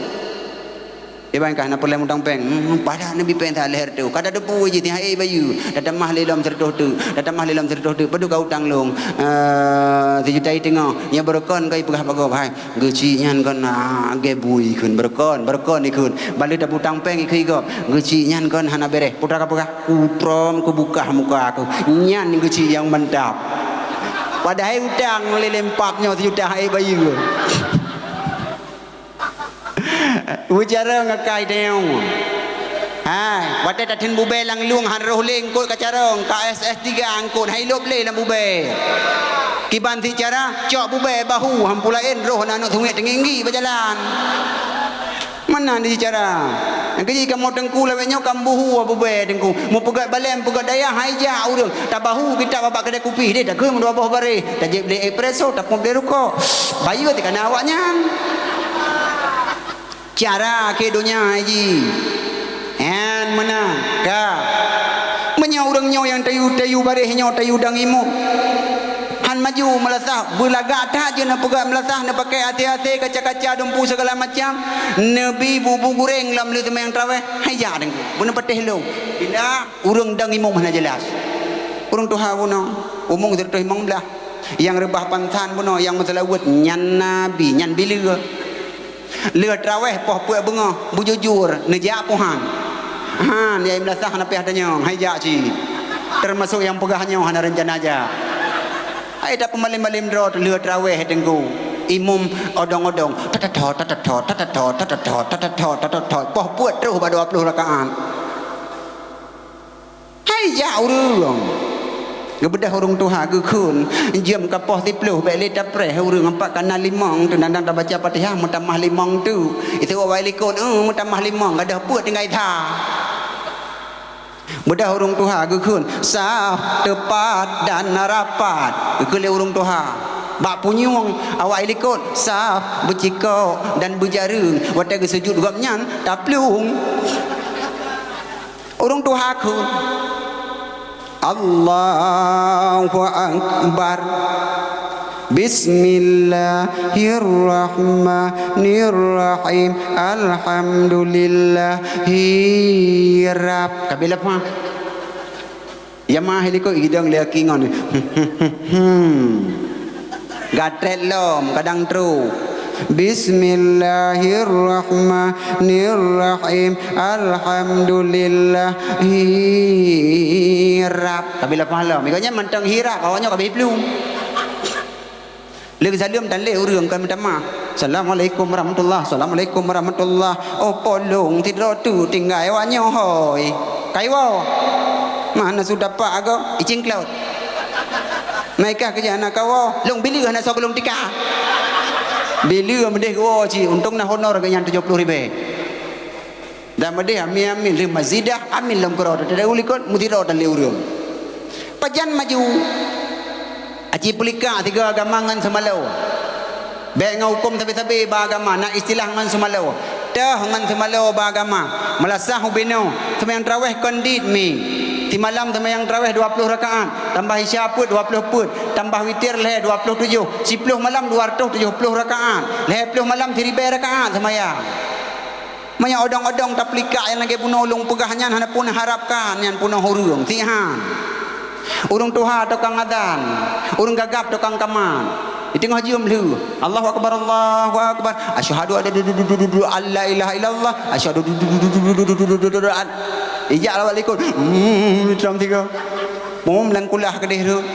Iban kah na peureulèe mutang péng, hmm, padahai neubi péng that lhèe reutôh. Ka tateupeue jih tiha ék bayeue, tatamah lé lom sireutôh teuk, tatamah lé lom sireutôh teuk, padub ka utang lôn. Eh, sijuta iteungoh, nyoe beureukan ka ipeugah bak gob, hai, Geuchik nyan kon, ah, lagèe bui kheun, beureukan, beureukan ikheun. Ban lheueh tabutang péng ikheun gob, Geuchik nyan kon hana bèrèh. Putra ka peugah, "Kutrom keubukah muka aku." Nyan Geuchik nyang mantap. Padahai utang lé lempap nyoe sijuta ék bayeue. Beucarông akai teuh. Hai, watèe tatheun bubé lam lueng han roh lé eungkôt ka carông, ka S S tiga eungkôt, hai lôb lé lam bubé. Kiban sicara, cok bubé bahu, han peue laén roh aneuk sungiek teunginggi bak jalan. Meunan di sicara. Nyang keujih kamoe teungku lawét nyoe ka meubuhu bubé teungku. Meupeugöt balèe, meupeugöt dayah, hai jak ureueng. Tabahu kitab bak keudè kupi, deh takheun meudua boh baréh. Tajieb lé espresso, tapeuet lé rukok. Bayeue teuh ka na awaknyan. Cara keu donya jih. Nyan meunan ka. Meunyoe ureueng nyoe nyang tayue-tayue baréh nyoe tayue dang imeum, han maju meulasah, beulagak that jeuet neupeugöt meulasah, neupaké até-até, kaca-kaca, dumpeue, sigala macam, neubi bubu guréng lam lheueh seumayang tarawéh, hai jak deungon, beuneupatéh lôn. Bila ureueng dang imeum hana jeulaih. Ureueng tuha bunoe, umong sireutôh limong blah. Nyang reubah pansan bunoe, nyang meuseulaweuet nyan nabi, nyan bileue. Lheueh tarawéh poh peuet beungoh, beujujur, neujak poh han? Han, ya imlasah hana payah tanyong, hai jak cit. Teumasok nyang peugah nyoe hana reuncana jak. Hai tapeumalém-malém droe lheueh tarawéh teungku. Imum odong-odong, tatatho, tatatho, tatatho, tatatho, tatatho, tatatho. Poh peuet troh bak dua ploh rakaat. Hai jak ureueng. Geubeudôh ureueng tuha geukheun, jeuem ka poh siplôh, bèk lé tapreh ureueng, ampat ka na limong teuk, dan tabaca Fatihah meutamah limong teuk. Itu awai likot, eh, meutamah limong, gadôh peuet tinggai sa. Beudôh ureueng tuha geukheun, saf teupat dan rapat. Geukheun lé ureueng tuha. Bak punyueng awai likot, saf beucikok dan beujareueng. Watèe geusujut gobnyan, taplueng. Ureueng tuha kheun, Allahu Akbar. Bismillahirrahmanirrahim. Alhamdulillahi Rabb. Ka bela pah. Ya mah likot idong lé aki ngon. Gatrét lom kadang trôk. Bismillahirrahmanirrahim. Alhamdulillahirab. Tapi lepas lom, ikatnya mantong hirab, awaknya kabeh plueng. Leuh saleuem tan lé ureueng ka meutamah. Assalamualaikum warahmatullah, assalamualaikum warahmatullah. Oh, polong sidroe tu tinggai awaknyoe hôi. Kaiwoe. Mana su tapak agoe? Icingklot. Naikah keu jih hana kawoe, lôn bileue hana soe keu lôn tika. Bileue meudeh geuwoe cit, untông na honor geuh nyan tujoh ploh ribèe. Dan meudeh amin-amin lheueh mazidah, amin lom keudroe teuh likot, meusidroe tan lé ureueng. Pajan maju. Aci peulikak sigoe agama ngon seumaloe. Bèk ngon huköm sabe-sabe bak agama, na istilah ngon seumaloe. Teuh ngon seumaloe bak agama. Meulasah ubé noe, seumayang traweh kon dit mi. Simalam seumayang traweh dua ploh rakaat, tambah isya peuet dua ploh peuet, tambah witir lhèe dua ploh tujoh, siploh malam dua ratus tujoh ploh rakaat, lhèe ploh malam siribèe rakaat seumayang. Meunyoe odong-odong tapeulikak nyang lagèe bunoe lôn peugah nyan hana peureunah harapkan nyan peunoh ureueng, sihan. Ureueng tuha tukang azan, ureueng gagap tukang kamat. Di teungoh jeuem lheueh, Allahu akbar, Allahu akbar. Asyhadu an la ilaha illallah, asyhadu an. Ijak lawat likot. Hmm, tram tiga. Pum lam kulah keudeh rhot.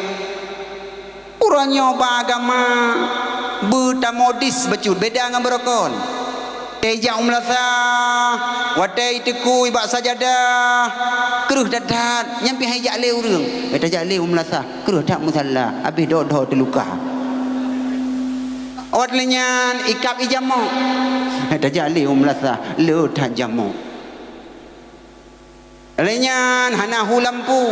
Uroe nyoe bak agama beutamodis bacut beda ngon beurokon. Teuh ijak u meulasah, watèe iteukui bak sajadah, kreueh that-that, nyan pih han ijak lé ureueng. Bèk tajak lé u meulasah, kreueh that musala, abéh dok-dok teuluka. Awat lé nyan ikab ijamok. Bèk tajak lé u meulasah, le that jamok. Lheueh nyan hana hu lampu,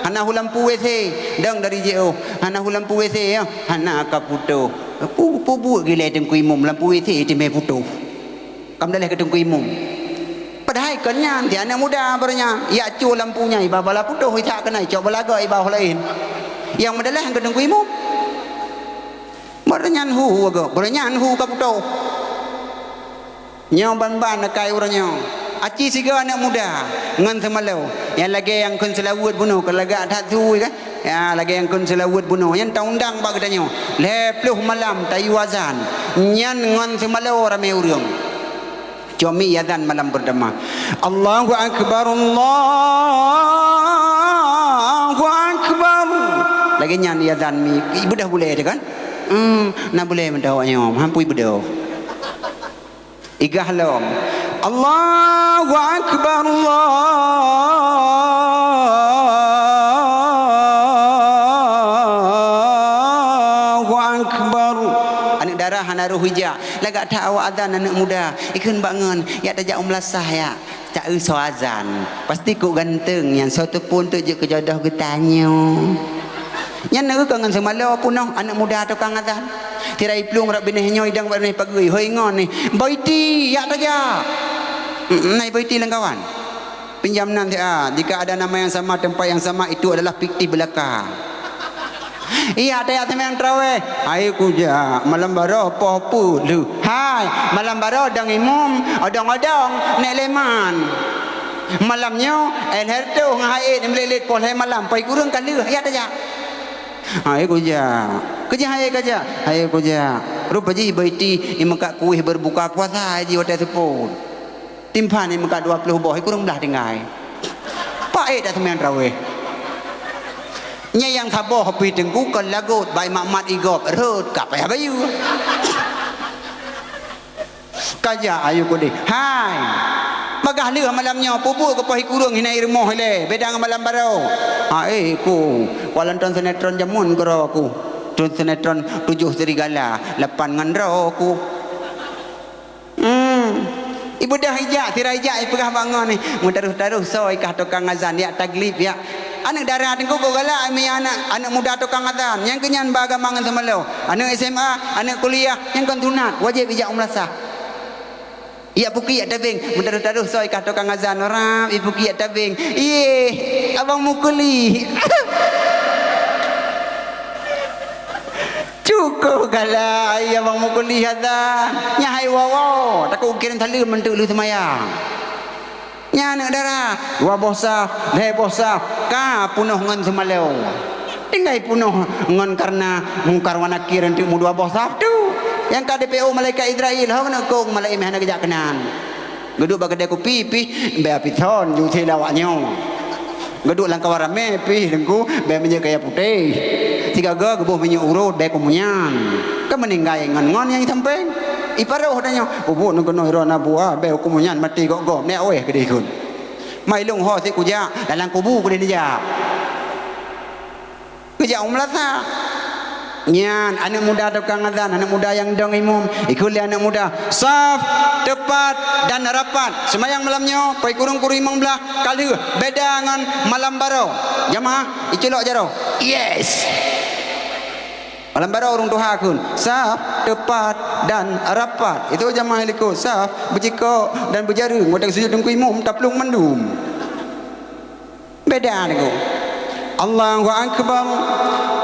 hana hu lampu W C, dong dari J O, hana hu lampu W C nyoe, hana ka putôh. Pu-, peubuet gilai Teungku Imum lampu W C teumé putôh. Ka meudaleh keu Teungku Imum. Padahai kon nyan, di aneuk muda baroe nyan, ijak cue lampu nyan, iba bala putôh, ijak keunan, icok bala goe, iba laén. Nyang meudaleh keu Teungku Imum. Baroe nyan hu, baroe nyan hu ka putôh. Nyoe ban-ban akai uroe nyoe. Aci sigoe aneuk muda ngon seumaloe. Nyang lagèe nyang kheun seulaweuet bunoe, ka lagak that su kan? Ya, lagèe nyang kheun seulaweuet bunoe. Nyan taundang bak geutanyoe. Lhèe ploh malam tayue azan. Nyan ngon seumaloe ramé ureueng. Cok mi azan malam peurtama. Allahu akbar, Allahu akbar. Lagèe nyan azan mi, ibeudôh bulèe teuh kan? Hmm, na bulèe meudoh nyoe, han pui beudôh. Igah lom. Allahu akbar, Allahu akbar. Aneuk dara hana roh ijak. Lagak that awak azan aneuk muda. Ikheun bak ngon, yak tajak u meulasah yak. Cak eu soe azan. Pasti kok ganteng nyan soe teupeu teuk jeuet keu jodoh geutanyoe. Nyan na eu ka ngon seumaloe peunoh aneuk muda tukang azan. Tirai plueng rot binéh nyoe idong bak binéh pageue, hôi ngon ni. Boiti, yak tajak. Mm, nai Boiti lam kawan. Pinjam nan siat. Jika ada nama yang sama, tempat yang sama, itu adalah fiktif belaka. Iya, tajak seumayang taraweh. Hai kujak, malam baroe poh peuet lheueh. Hai, malam baroe dong imum, odong-odong, nek leman. Malam nyoe, eh, lhèe reutôh ngon hai ék, nek meulet-let poh lhèe malam, poh ikureueng ka lheueh, iya tajak. Hai kujak. Kujak hai kujak. Hai kujak. Rupa jih Boiti, imeukat kueh berbuka puasa jih watèe seupôt. Timphan imeukat dua ploh boh, ikureueng blah tinggai. Paét dak seumayang taraweh. Nyang saboh pih teungku kon lagot, bai mat-mat igop, rhot ka payah bayeue. Kajak ayu kudeh. Hai. Bagah lheueh malam nyoe, peubuet keu poh ikureueng hina irumoh ilèe, beda ngon malam baroe. Ha, eh, ku. Kuala nonton sinetron jameun keudroe ku. Nonton sinetron Tujuh Serigala, lapan ngon droe ku. Hmm. Ibeudôh ijak, sira ijak ipeugah bak ngon ni. Meutarôh-tarôh soe ikah tukang azan, yak taglib, yak. Aneuk dara teungku kok galak, mi aneuk, aneuk muda tukang azan. Nyang keu nyan ba agama ngon seumaloe. Aneuk S M A, aneuk kuliah, nyang kon sunat, wajéb ijak u meulasah. Yak puki yak tabeng, meutarôh-tarôh soe ikah tukang azan, rap, ipuki yak tabeng. Yeh, abang mukuli. Cukup galak, ya bang mukuli hada. Nya hai woe-woe, takot ukir saleuem meunteuk lheueh seumayang. Nya aneuk dara, dua boh saf, lhèe boh saf, ka peunoh ngon seumaloe. Tinggai peunoh ngon karena Mungkar wa Nakir enteuk meudua boh saf tu. Nyang ka di P O malaikat Israel, ho keuneuk kong malaikat hana geujak keunan. Geuduek bak keudè kupi, pih bèe api thon, ju thé lé awak nyoe. Geuduek lam kawan ramè, pih teungku, bèe minyeuk kaya putéh. Sigaga geuboh minyeuk urot, bèe kumunyan. Ka meuninggai ngon-ngon nyang sampéng. Iparoh tanyoe, ubuk neuk keunoe droe na buah, bèe kumunyan maté gok-gok, nèk wéh keudéh kheun. Mai lôn ho sit kujak, dalam kubu keudéh neujak. Geujak u meulasa. Nyan, aneuk muda tukang azan, aneuk muda nyang dong imum, ikheun lé aneuk muda, "Saf, teupat dan rapat." Seumayang malam nyoe, pai kureueng-kureueng limong blaih, ka lheueh, beda ngon malam baroe. Jamaah, iculok jaroe. Yes. Malam baroe ureueng tuha kheun, "Saf, teupat dan rapat." Itu jamaah likot, saf, beucikok dan beujareueng, watèe sujud teungku imum, taplueng mandum. Beda deungon. Allahu Akbar.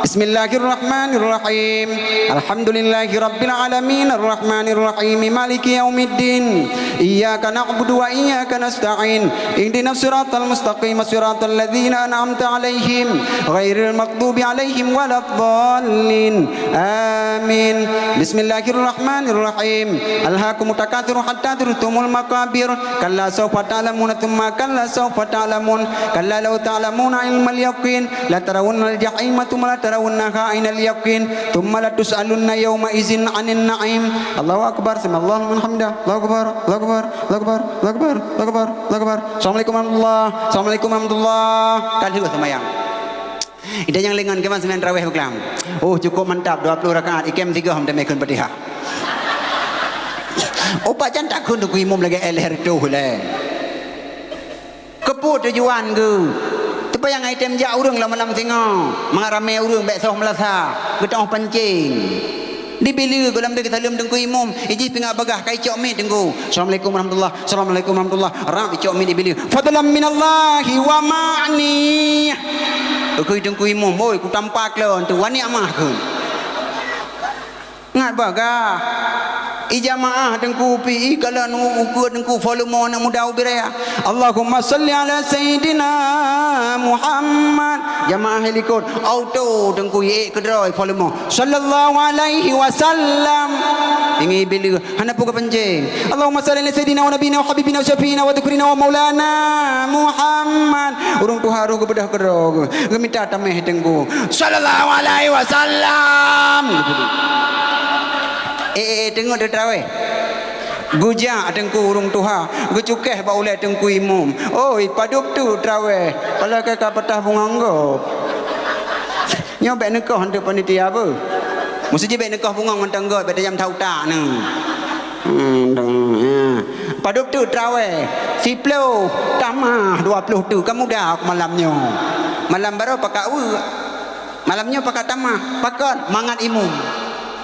Bismillahirrahmanirrahim. Alhamdulillahirabbil alamin, arrahmanirrahim, maliki yaumiddin. Iyyaka na'budu wa iyyaka nasta'in. Ihdinas siratal mustaqim, siratal ladzina an'amta 'alaihim, ghairil maghdubi 'alaihim waladdallin. Amin. Bismillahirrahmanirrahim. Alhaakumut takatsur hatta zurtumul maqabir. Kalla sawfa ta'lamuna tsumma kalla sawfa ta'lamun. Kalla law ta'lamuna ilmal yaqin, latarawunnal jahima tsumma latarawunnaha ainal yaqin, tsumma latus'alunna yauma idzin 'anin na'im. Allahu akbar, sami'allahu liman hamidah. Allahu akbar, Allahu akbar, Allahu akbar, Allahu akbar, Allahu akbar, Allahu akbar. Assalamualaikum warahmatullah. Assalamualaikum warahmatullah. Ka lheueh seumayang. Ida nyang lengon keuman seumayang tarawih beuklam. Oh, cukup mantap, dua puluh rakaat, ikem sigoe meuteumé kheun Fatihah. Opat jan takheun teungku imum lagèe L R toh lé. Keupeue tujuan geuh? Supaya ngai tem jak ureueng lam malam singoh, mangat ramé ureueng bèk soh meulasa, geutanyoh pancéng. Di bileue goh lam deuh geusaleuem teungku imum, ijih pingat bagah ka icok miet teungku. Assalamualaikum warahmatullah. Assalamualaikum warahmatullah. Rab icok miet di bileue. Fadlan minallahi wa ma'ni. Kheun teungku imum, "Oi, kutampa keu lôn tu, waniek mah kheun." Ngat bagah. Ijamaah teungku pi, ikalon u-, ukeue teungku volume aneuk muda ubit raya. Allahumma shalli ala sayyidina Muhammad. Jamaah likot, auto teungku iék keudroe volume. Sallallahu alaihi wasallam. Ingat bileue, hana peue geupancéng. Allahumma shalli ala sayyidina wa nabiyina wa habibina wa syafi'ina wa dhukrina wa maulana Muhammad. Ureueng tuha roh geubeudôh keudroe, geumita tameh teungku. Sallallahu alaihi wasallam. Eh, eh, eh, teungeut teutraweh. Geujak teungku ureueng tuha, geucukéh bak ulèe teungku imum. Oi, padub teuk traweh, pala ka ka patah bungong gob. Nyoe bèk neukoh anteuk panitia beuh. Meuseujid bèk neukoh bungong mantong gob, bèk tajam that utak neuh. Hmm, dong, ya. Padub teuk traweh, siploh tamah dua ploh teuk, ka muda malam nyoe. Malam baroe pakat weuek. Malam nyoe pakat tamah, pakon mangat imum.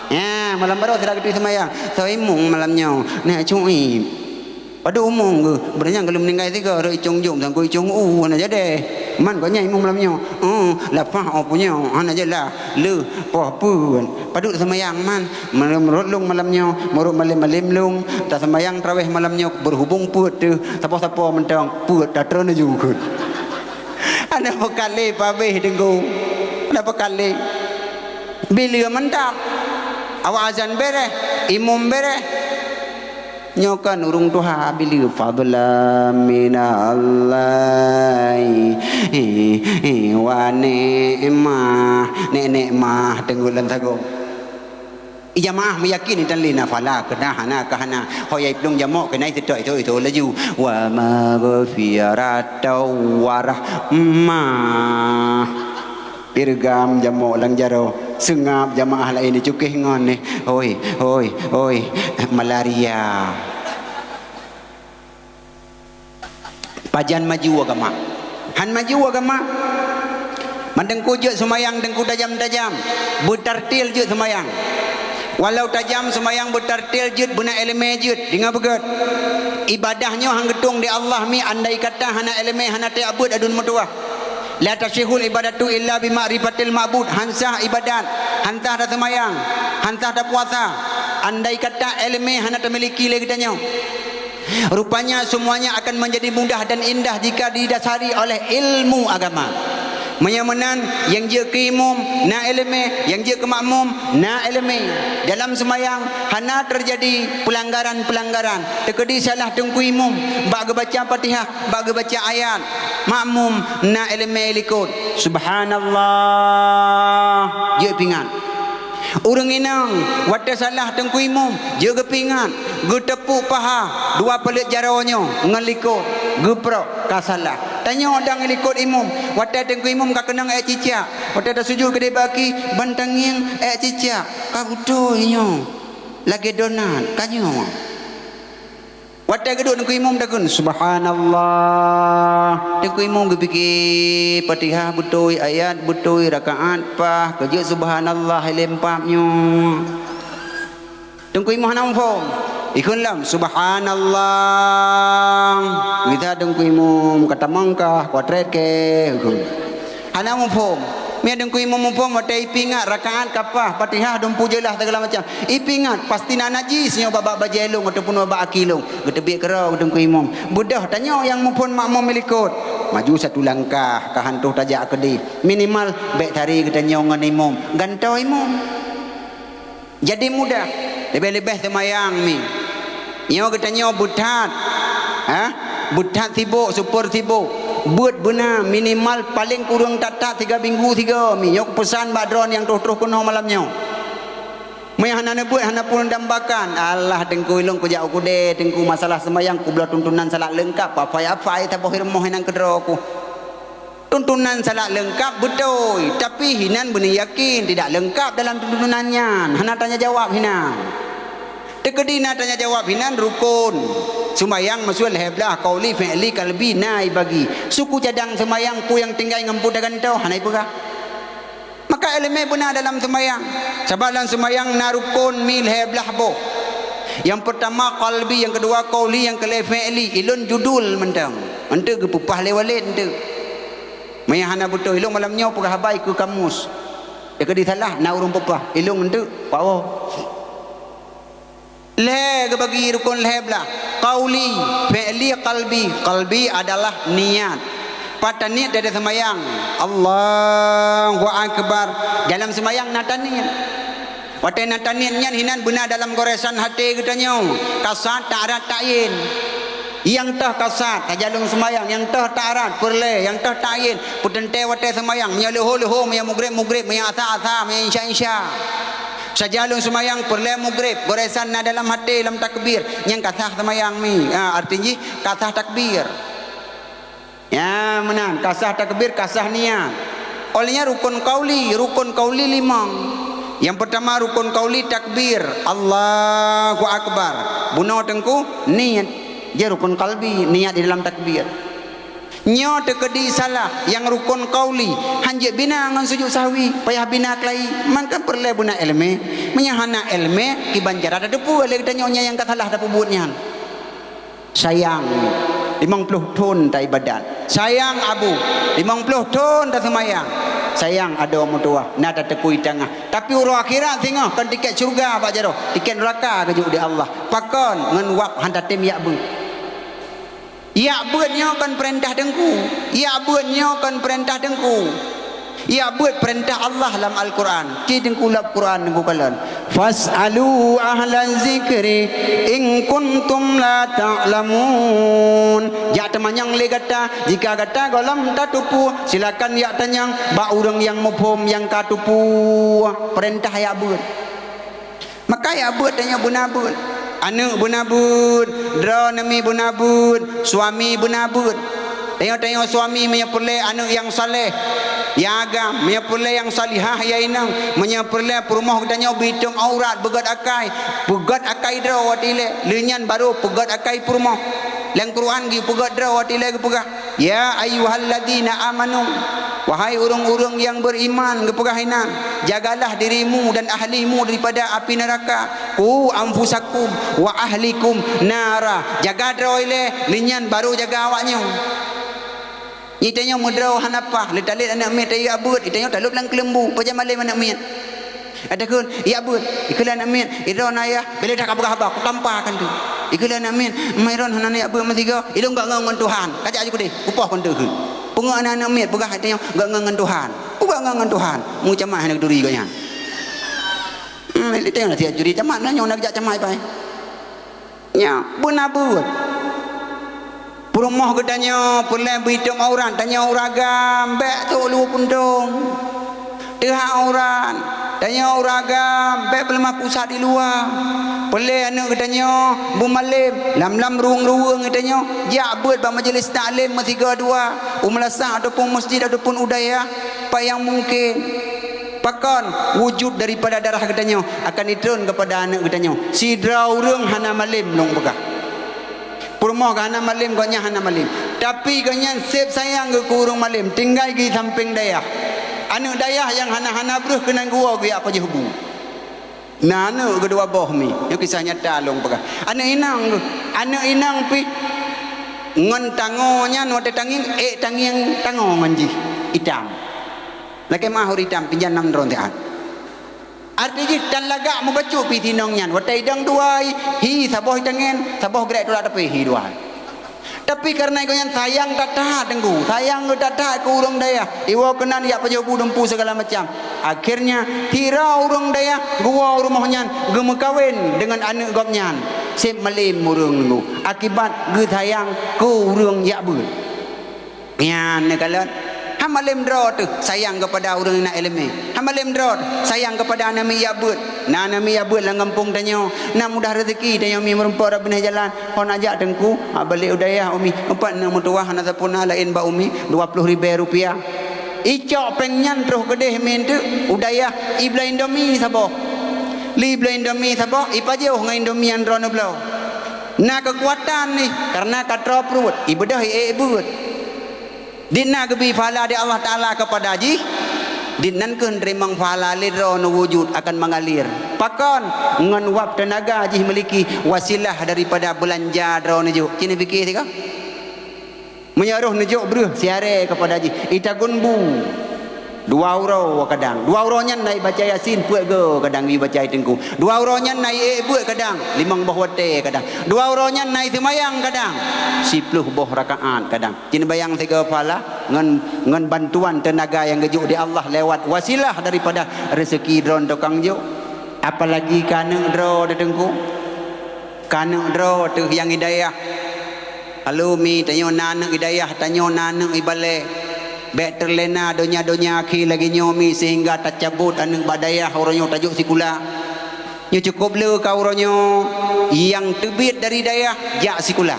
Ya, malam baroe sira geutui seumayang. Soe imum malam nyoe? Nèk Cuib. Padub umong geuh, beureunyang ka lheueh meuninggai sigoe, rot icong jom sangkot icong u, hana jadeh. Man gobnyan imum malam nyoe. Oh, lapah oh punyoe, hana jeulaih. Leuh, poh peuet. Padub seumayang man, meurot lôn malam nyoe, meurot malém-malém lôn, taseumayang traweh malam nyoe, beureubong peuet teuh, sapo-sapo mantong, peuet tatreun laju kheun. Hana peukalé pabéh teungku. Hana peukalé. Bileue mantap. Awak azan bèrèh, imum bèrèh. Nyoe kan ureueng tuha bileue fadlan minallahi wa ni'mah. Nèk-nèk mah teungeut lam sagoe. Ijamaah meuyakin itan lé na phala keunah hana ka hana. Ho yai plueng jamok keunai seutôt itu itu laju. Wa maghfiratan wa rahmah. Pirgam jamok lam jaroe, seungab jamaah laén icukéh ngon neh. Hoi, hoi, hoi, malaria. Pajan maju agama? Han maju agama. Man teungku jeuet seumayang teungku tajam-tajam, beutartil jeuet seumayang. Walau tajam seumayang beutartil jeuet beuna iéleumé jeuet, deungö beugöt. Ibadah nyoe han geutueng di Allah mi andai kata hana iéleumé hana teuabeuet aduen meutuwah. La tasihul ibadatu illa bi ma'rifatil ma'bud. Han sah ibadat, han sah taseumayang, han sah tapuasa, andai kata iéleumé hana tamiliki lé geutanyoe. Rupanya semuanya akan menjadi mudah dan indah jika didasari oleh ilmu agama. Meunyoe meunan, nyang jeuet keu imum na iéleumé, nyang jeuet keu makmum na iéleumé. Dalam seumayang hana teujadi peulanggaran-peulanggaran. Teukeudi salah teungku imum bak geubaca Fatihah, bak geubaca ayat, makmum na iéleumé likot. Subhanallah, jeuet pingat. Ureuëng inong watée salah teungku imum, jeuet geupingat, geuteupuk paha dua paleuet jaroe nyoe ngon likot, geuprok ka salah. Tanyoe dang likot imum, watée teungku imum ka keunong ék cicak, watée tasujut keudeh bak aki, ban tangieng ék cicak, ka beutôi nyoe, lagée donat, ka nyoe. Watée geuduek teungku imum takheun, "Subhanallah." Teungku imum geupike, Fatihah beutôi, ayat beutôi, rakaat paih, keujeuet subhanallah ilée pap nyoe. Teungku imum hana muphom. Ikheun lom, "Subhanallah." Geusa teungku imum, ka tamong kah, kuatret keh, ikheun. Hana muphom. Meunyoe teungku imum muphom, watée ipingat rakaat ka paih, Fatihah dumpu jeulaih segala macam. Ipingat, pasti na najis nyoe bak, bak bajée lôn ataupun bak aki lôn. Geuteubiet keudroe teungku imum. Beudôh tanyoe nyang muphom makmum likot. Maju satu langkah, ka han troh tajak keudeh. Minimal bék tari geutanyoe ngon imum. Gantoe imum. Jadi mudah, leubeh-leubeh seumayang mi. Nyoe geutanyoe beuthat, ha? Beuthat sibok, super sibok. Beuet beuna minimal paleng kureueng that-that siga minggu sigoe mi. Nyoe pesan bak droe nyang troh-troh keunoe malam nyoe. Meunyoe hana neubeuet, hana pun dambakan. Alah teungku, ilong kujak u keudè teungku, masalah seumayang kubloe tuntunan salat leungkap, apai-apai saboh rumoh inong keudroe ku. Tuntunan salat leungkap beutôi, tapi hinan beuneuyakin tidak leungkap dalam tuntunan nyan. Hana tanya jawab hinan. Teukeudi na tanya jawab hinan rukon. Seumayang meusuet lhèe blaih, qauli, fi'li, qalbi na ibagi. Suku cadang seumayang peue nyang tinggai ngon peue tagantoe, hana ipeugah. Maka iéleumé beuna dalam seumayang. Sabab lam seumayang na rukon mi lhèe blaih boh. Nyang peurtama qalbi, nyang keudua qauli, nyang keulhèe fi'li. Ilôn judul mantong. Eunteuk geupeupah lé Walid eunteuk. Meunyo hana beutôi, ilôn malam nyoe peugah haba ikeue kamus. Teukeudi salah, na ureueng peupah. Ilôn eunteuk, pawoe. Lhèe geubagi rukon lhèe blaih. Qauli, fi'li, qalbi. Qalbi adalah niat. Pat taniet di ateueh seumayang. Allahu Akbar. Dalam seumayang na taniet. Watèe na taniet nyan hinan beuna dalam goresan até geutanyoe. Kasat, ta'arat, ta'yin. Nyang toh kasat, sajan lôn seumayang, nyang toh ta'arat, peureulèe, nyang toh ta'yin, peuteuntèe watèe seumayang, meunyoe leuhô, leuhô, meunyoe mugreb, mugreb, meunyoe asa, asa, meunyoe insya, insya. Sajan lôn seumayang, peureulèe mugreb, goresan na dalam até, lam takbir, nyan ka sah seumayang mi. Ha, arti jih, ka sah takbir. Ya, meunan, ka sah takbir, ka sah niat. Óh lheueh nyan rukon qauli, rukon qauli limong. Nyang peurtama rukon qauli takbir, Allahu Akbar. Bunoe teungku, niet. Jih rukon qalbi, niat di dalam takbir. Nyoe teukeudi salah, nyang rukon qauli, han jeuet bina ngon sujud sahwi, payah bina keulayi, mangka peureulèe beuna iéleumé. Meunyo hana iéleumé, kiban cara tateupeue lé geutanyoe nyan nyang ka salah tapeubuet nyan. Sayang, limong ploh thon taibadat. Sayang abu, limong ploh thon taseumayang. Sayang adoe meutuwah, na tateukui tangah. Tapi uroe akhirat singoh kon tiket syeuruga bak jaroe, tiket neuraka geujok di Allah. Pakon? Ngon wab han tatem jak beuet. Jak beuet nyoe kon peurintah teungku. Jak beuet nyoe kon peurintah teungku. Jak beuet peurintah Allah lam Al-Quran. Ci teungku lab Quran teungku kalon. "Fas'alu ahla zikri in kuntum la ta'lamun." Jak teumanyong lé gata, jika gata gohlom tateupeue, silakan jak tanyong bak ureueng nyang muphom nyang ka teupeue. Peurintah jak beuet. Maka jak beuet tanyoe beuna beuet. Aneuk beuna beuet, droeneuh mi beuna beuet, suami beuna beuet. Tanyoe-tanyoe suami meunyoe peureulèe aneuk nyang saleh, nyang agam, meunyoe peureulèe nyang salihah ya inong, meunyoe peureulèe peurumoh geutanyoe beuitong aurat, beugöt akai, beugöt akai droe watèe ilèe, lheueh nyan barô peugöt akai peurumoh. Lam Quran geupeugöt droe watèe ilèe geupeugah, "Ya ayyuhalladzina amanu," wahai ureueng-ureueng nyang beriman, geupeugah inan, "Jagalah dirimu dan ahlimu daripada api neraka. Qu anfusakum wa ahlikum nara." Jaga droe ilèe, lheueh nyan barô jaga awaknyoe. Nyoe tanyoe meudroe hana paih, lé talét aneuk miet tajak beuet, tanyoe talop lam keuleumbu, pajan malém aneuk miet. Adak kheun, jak beuet, ikheun lé aneuk miet, "Idroe na yah, bèk lé that kapeugah haba, kutampa keuneuk." Ikheun lé aneuk miet, "Ma Idroe hana jak beuet meusigoe, ilôn gak ngon, ngon Tuhan, kajak aju keudeh, kupoh keuneuk kheun." Peungeuh aneuk-aneuk miet peugah tanyoe geuh ngon, ngon Tuhan. Peugah ngon, ngon Tuhan. Meucamat hana geuturi gobnyan. Hmm, lé tanyoe na siat curi camat, na nyoe na geujak camat pai. Nyan, beuna buet. Peurumoh geutanyoe peureulée beuitong aurat, tanyoe ureueng agam, bék trok luweue puntông. Teuhah aurat, tanyoe ureueng agam, bék peuleumah pusat di luwa. Peureulée aneuk geutanyoe beumalém, lam-lam ruweueng-ruweueng geutanyoe, jak beuet bak majelis taklim meusigoe dua, u meulasah ataupun masjid ataupun u dayah, pat nyang mungken. Pakon wujud daripada darah geutanyoe akan jitreun keupada aneuk geutanyoe. Sidroe ureueng hana malém lôn peugah. Peurumoh geuh hana malém, gobnyan hana malém. Tapi gobnyan seb sayang geuh keu ureueng malém, tinggai geuh sampéng dayah. Aneuk dayah nyang hana-hana breuh keunan geuwoe geuh jak pajoh bu. Na aneuk geuh dua boh mi. Nyoe kisah nyata lôn peugah. Aneuk inong geuh, aneuk inong pih ngon tangoe nyan watée tangieng, ék tangieng tangoe ngon jih itam. Lakée meuah ureueng itam, pinjan nam droe siat. Arti jih tan lagak meubacut pih sinong nyan. Watée idong dua, hi saboh itangen, saboh grek tulak teupih hi dua. Tapi kareuna gobnyan sayang that-that Teungku, sayang geuh that-that keu ureueng dayah, iwoe keunan jak pajoh bu dumpu segala macam. Akhirnya, sidroe ureueng dayah geuwoe u rumoh nyan geumeukawen deungon aneuk gobnyan. Seb malém ureueng Teungku, akibat geusayang keu ureueng jak beuet. Nyan neukalon. Hana malém droe teuh sayang keupada ureueng na iéleumé. Hana malém droe teuh sayang keupada aneuk miet jak beuet. Na aneuk miet jak beuet lam gampông tanyoe, na mudah reuzeki tanyoe mi meurumpok rot binéh jalan. Hon ajak Teungku, ha, balek u dayah umi. Empat na meutuwah hana sapeue na laén bak umi, dua ploh ribée rupiah. Icok péng nyan troh keudeh mi teuk u dayah, ibloe indomie saboh. Lé ibloe indomie saboh, ipajoh ngon indomie nyang droeneuh bloe. Na keukuatan nih, kareuna ka troe pruet, ibeudôh iék beuet. Dit na geubri pahala di Allah Taala keupada jih, dit nan kheueh teurimong pahala lé droeneuh wujud akan mengalir. Pakon? Ngon wab teunaga jih miliki wasilah daripada beulanja droeneuh jok. Ci neupiké sigoe. Meunyoe roh neujok breuh siaré keupada jih, itagun bu. Dua uroe kadang. Dua uroe nyan na ibaca Yasin peuet go kadang ibaca Teungku. Dua uroe nyan na iék beuet kadang, limong boh watée kadang. Dua uroe nyan na iseumayang kadang, siploh boh rakaat kadang. Ci neubayang sigoe pahala ngon, ngon bantuan teunaga nyang geujok di Allah lewat wasilah daripada reuzeki droeneuh tukang jok. Apalagi keu aneuk droe Teungku. Keu aneuk droe teuh nyang i dayah. Halo mi, tanyoe na aneuk i dayah, tanyoe na aneuk i balée. Bék teulena donya-donya akhé lagée nyoe mi sehingga tacabot aneuk bak dayah uroe nyoe tajok sikula. Nyoe cukôp le ka uroe nyoe nyang teubiet dari dayah jak sikula.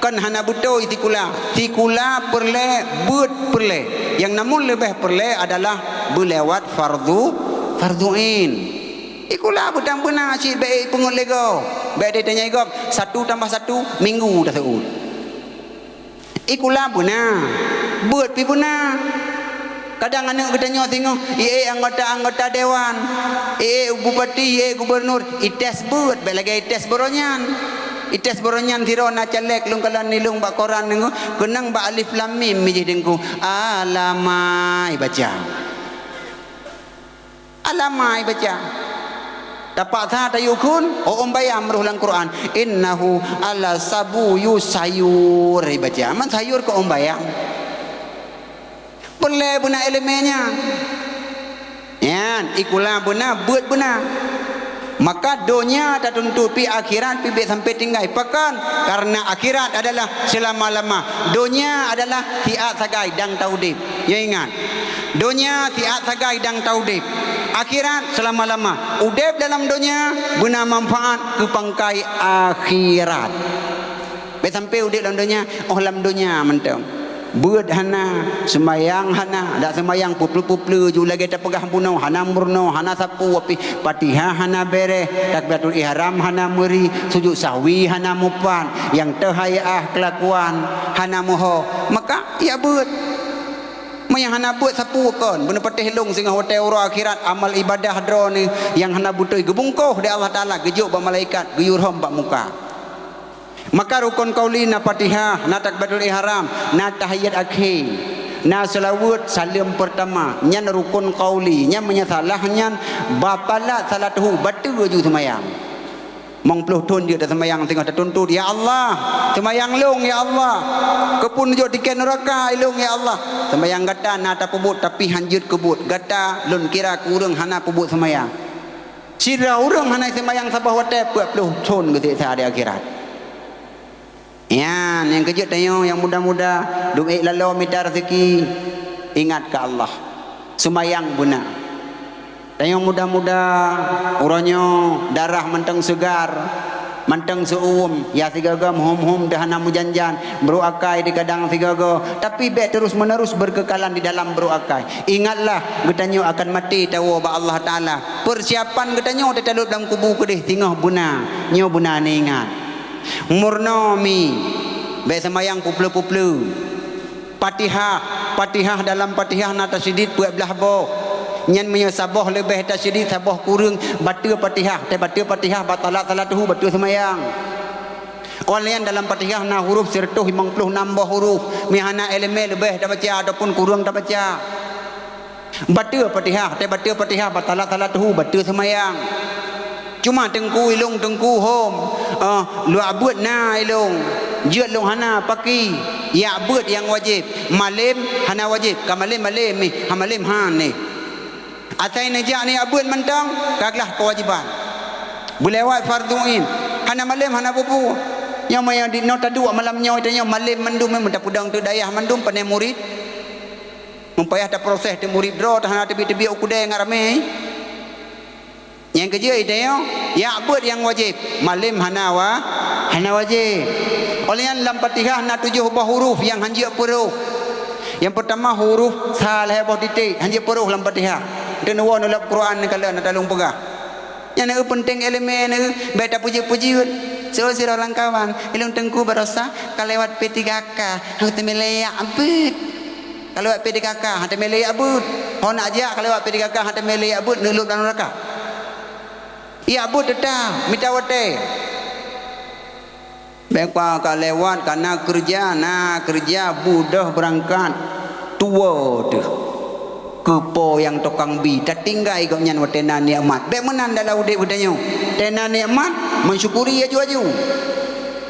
Kon hana beutôi sikula. Sikula peureulée, beuet peureulée. Nyang namun leubeh peureulée adalah beulewat fardu, fardu ain. Sikula beutang beuna cit bék ipeungeut lé gob. Bék ditanyai gob, satu tambah satu, minggu taseuôt. Sikula beuna, beuet pih beuna. Kadang aneuk geutanyoe singoh iék anggota-anggota dewan, iék bupati, iék gubunur, ites beuet, bék lagée ites baroe nyan. Ites baroe nyan sidroe na caleg lôn kalon nileueng bak koran deungoe, keunong bak alif lam mim jih Teungku. Alamai baca. Alamai baca. Tapaksa tayue kheun, oh, bayang meureuh lam Quran, "Innahu 'alas sabu yusayur," ibaca. Man sayur keu oh bayang. Peureulée beuna iéleumé nyan. Nyan, sikula beuna, beuet beuna. Maka donya tatuntut pih akhirat pih bék sampai tinggai. Pakon? Karena akhirat adalah selama-lama. Donya adalah siat sagai dang taudeb. Nyoe ingat. Donya siat sagai dang taudeb. Akhirat selama-lama. Udeb dalam donya beuna manfaat keu pangkai akhirat. Bék sampai udeb lam donya, oh lam donya mantong. Beuet hana, seumayang hana, dak seumayang peue-peue-peue ju lagée tapeugah bunoe, hana meurunoe, hana sapeue pih, Fatihah hana béreh, takbiratul ihram hana meuri, sujud sahwi hana mupat, nyang teuhai ah keulakuan hana muho, maka ya beuet. Meunyo hana beuet sapeue kon, beuneupatéh lông singoh watée uroe akhirat amal ibadah droeneuh nyang hana beutôi geubungkôh di Allah Taala geujok bak malaikat geuyue rhom bak muka. Maka rukun qauli na Fatihah, na takbiratul ihram, na tahiyat akhé, na seulaweuet saleuem peurtama, nyan rukun qauli, nyan meunyo salah nyan batalat salatuhu, bateue ju seumayang. Limong ploh thon jeuet taseumayang teungoh tatuntut, "Ya Allah, seumayang lôn, ya Allah. Keupeue neujok tiket neuraka lôn, ya Allah." Seumayang gata na tapeubuet, tapi han jeuet keu buet. Gata lôn kira keu ureuëng hana peubuet seumayang. Sidroe ureuëng hana seumayang saboh watée, peuet ploh thon geuseksa di akhirat. Nyan, nyang keujeuet tanyoe nyang muda-muda, dum ék laloe mita raseuki, ingat keu Allah. Seumayang beuna. Tanyoe muda-muda, uroe nyoe darah mantong seugar, mantong seu-uem, ya sigoe-goe meuhom-hom teuh hana meujan-jan, brok akai dikadang sigoe-goe, tapi bék terus-menerus berkekalan di dalam brok akai. Ingatlah, geutanyoe akan maté tawoe bak Allah Taala. Persiapan geutanyoe teutalot lam kubu keudeh singoh beuna, nyoe beuna neuingat. Murnoe mi, bék seumayang peupleu-peupleu. Fatihah, Fatihah dalam Fatihah na tasyedid peuet blaih boh. Nyan meunyoe saboh leubeh tasyedid, saboh kureueng, bateue Fatihah, teubateue Fatihah batalat salatuhu, bateue seumayang. Óh lheueh nyan dalam Fatihah na huruf sireutôh limong ploh nam boh huruf, meuhana iéleumé leubeh tabaca ataupun kureueng tabaca. Bateue Fatihah, teubateue Fatihah, batalat salatuhu, bateue seumayang. Cuma teungku ilong teungku hom, eh, luwak beuet na ilong, jeuet lôn hana paki, yak beuet nyang wajéb, malém hana wajéb, ka malém-malém nih, ha malém han nih. Asai neujak nih yak beuet mantong, ka glah keuwajéban. Beulewat fardhu ain, hana malém hana peue-peue. Nyang maya di noe taduek malam nyoe, tanyoe malém mandum, meuta peudong teuk dayah mandum, pane murit. Meupayah taproses teuk murit droe, teuh hana teubiet-teubiet u keudè ngat ramé. Nyang keujeuet tanyoe, yak beuet nyang wajéb, malém hana wa-, hana wajéb. Óh lheueh nyan lam Fatihah na tujoh boh huruf nyang hanjeuet peuroh. Nyang peurtama huruf sa lhèe boh titék, hanjeuet peuroh lam Fatihah. Teuneuk woe neulab Quran neukalon ata lôn peugah. Nyan na peunteng iéleumé na, bék tapeujeuet-peujeuet. Seusiroe lam kawan, ilong teungku barosa ka lewat P tiga K, hana teumé lé yak beuet. Ka lewat P tiga K, hana teumé lé yak beuet. Ho nak jak ka lewat P tiga K, hana teumé lé yak beuet, neulôb lam neuraka. Yak beuet teutap, mita watèe. Bék ka lewat, ka na keureuja, na keureuja, budôh beurangkat, tuwoe teuh. Keu po nyang tukang bi, tatinggai gobnyan watèe na nikmat. Bék meunan dalam udép geutanyoe. Watèe na nikmat, meusyukuri aju-aju.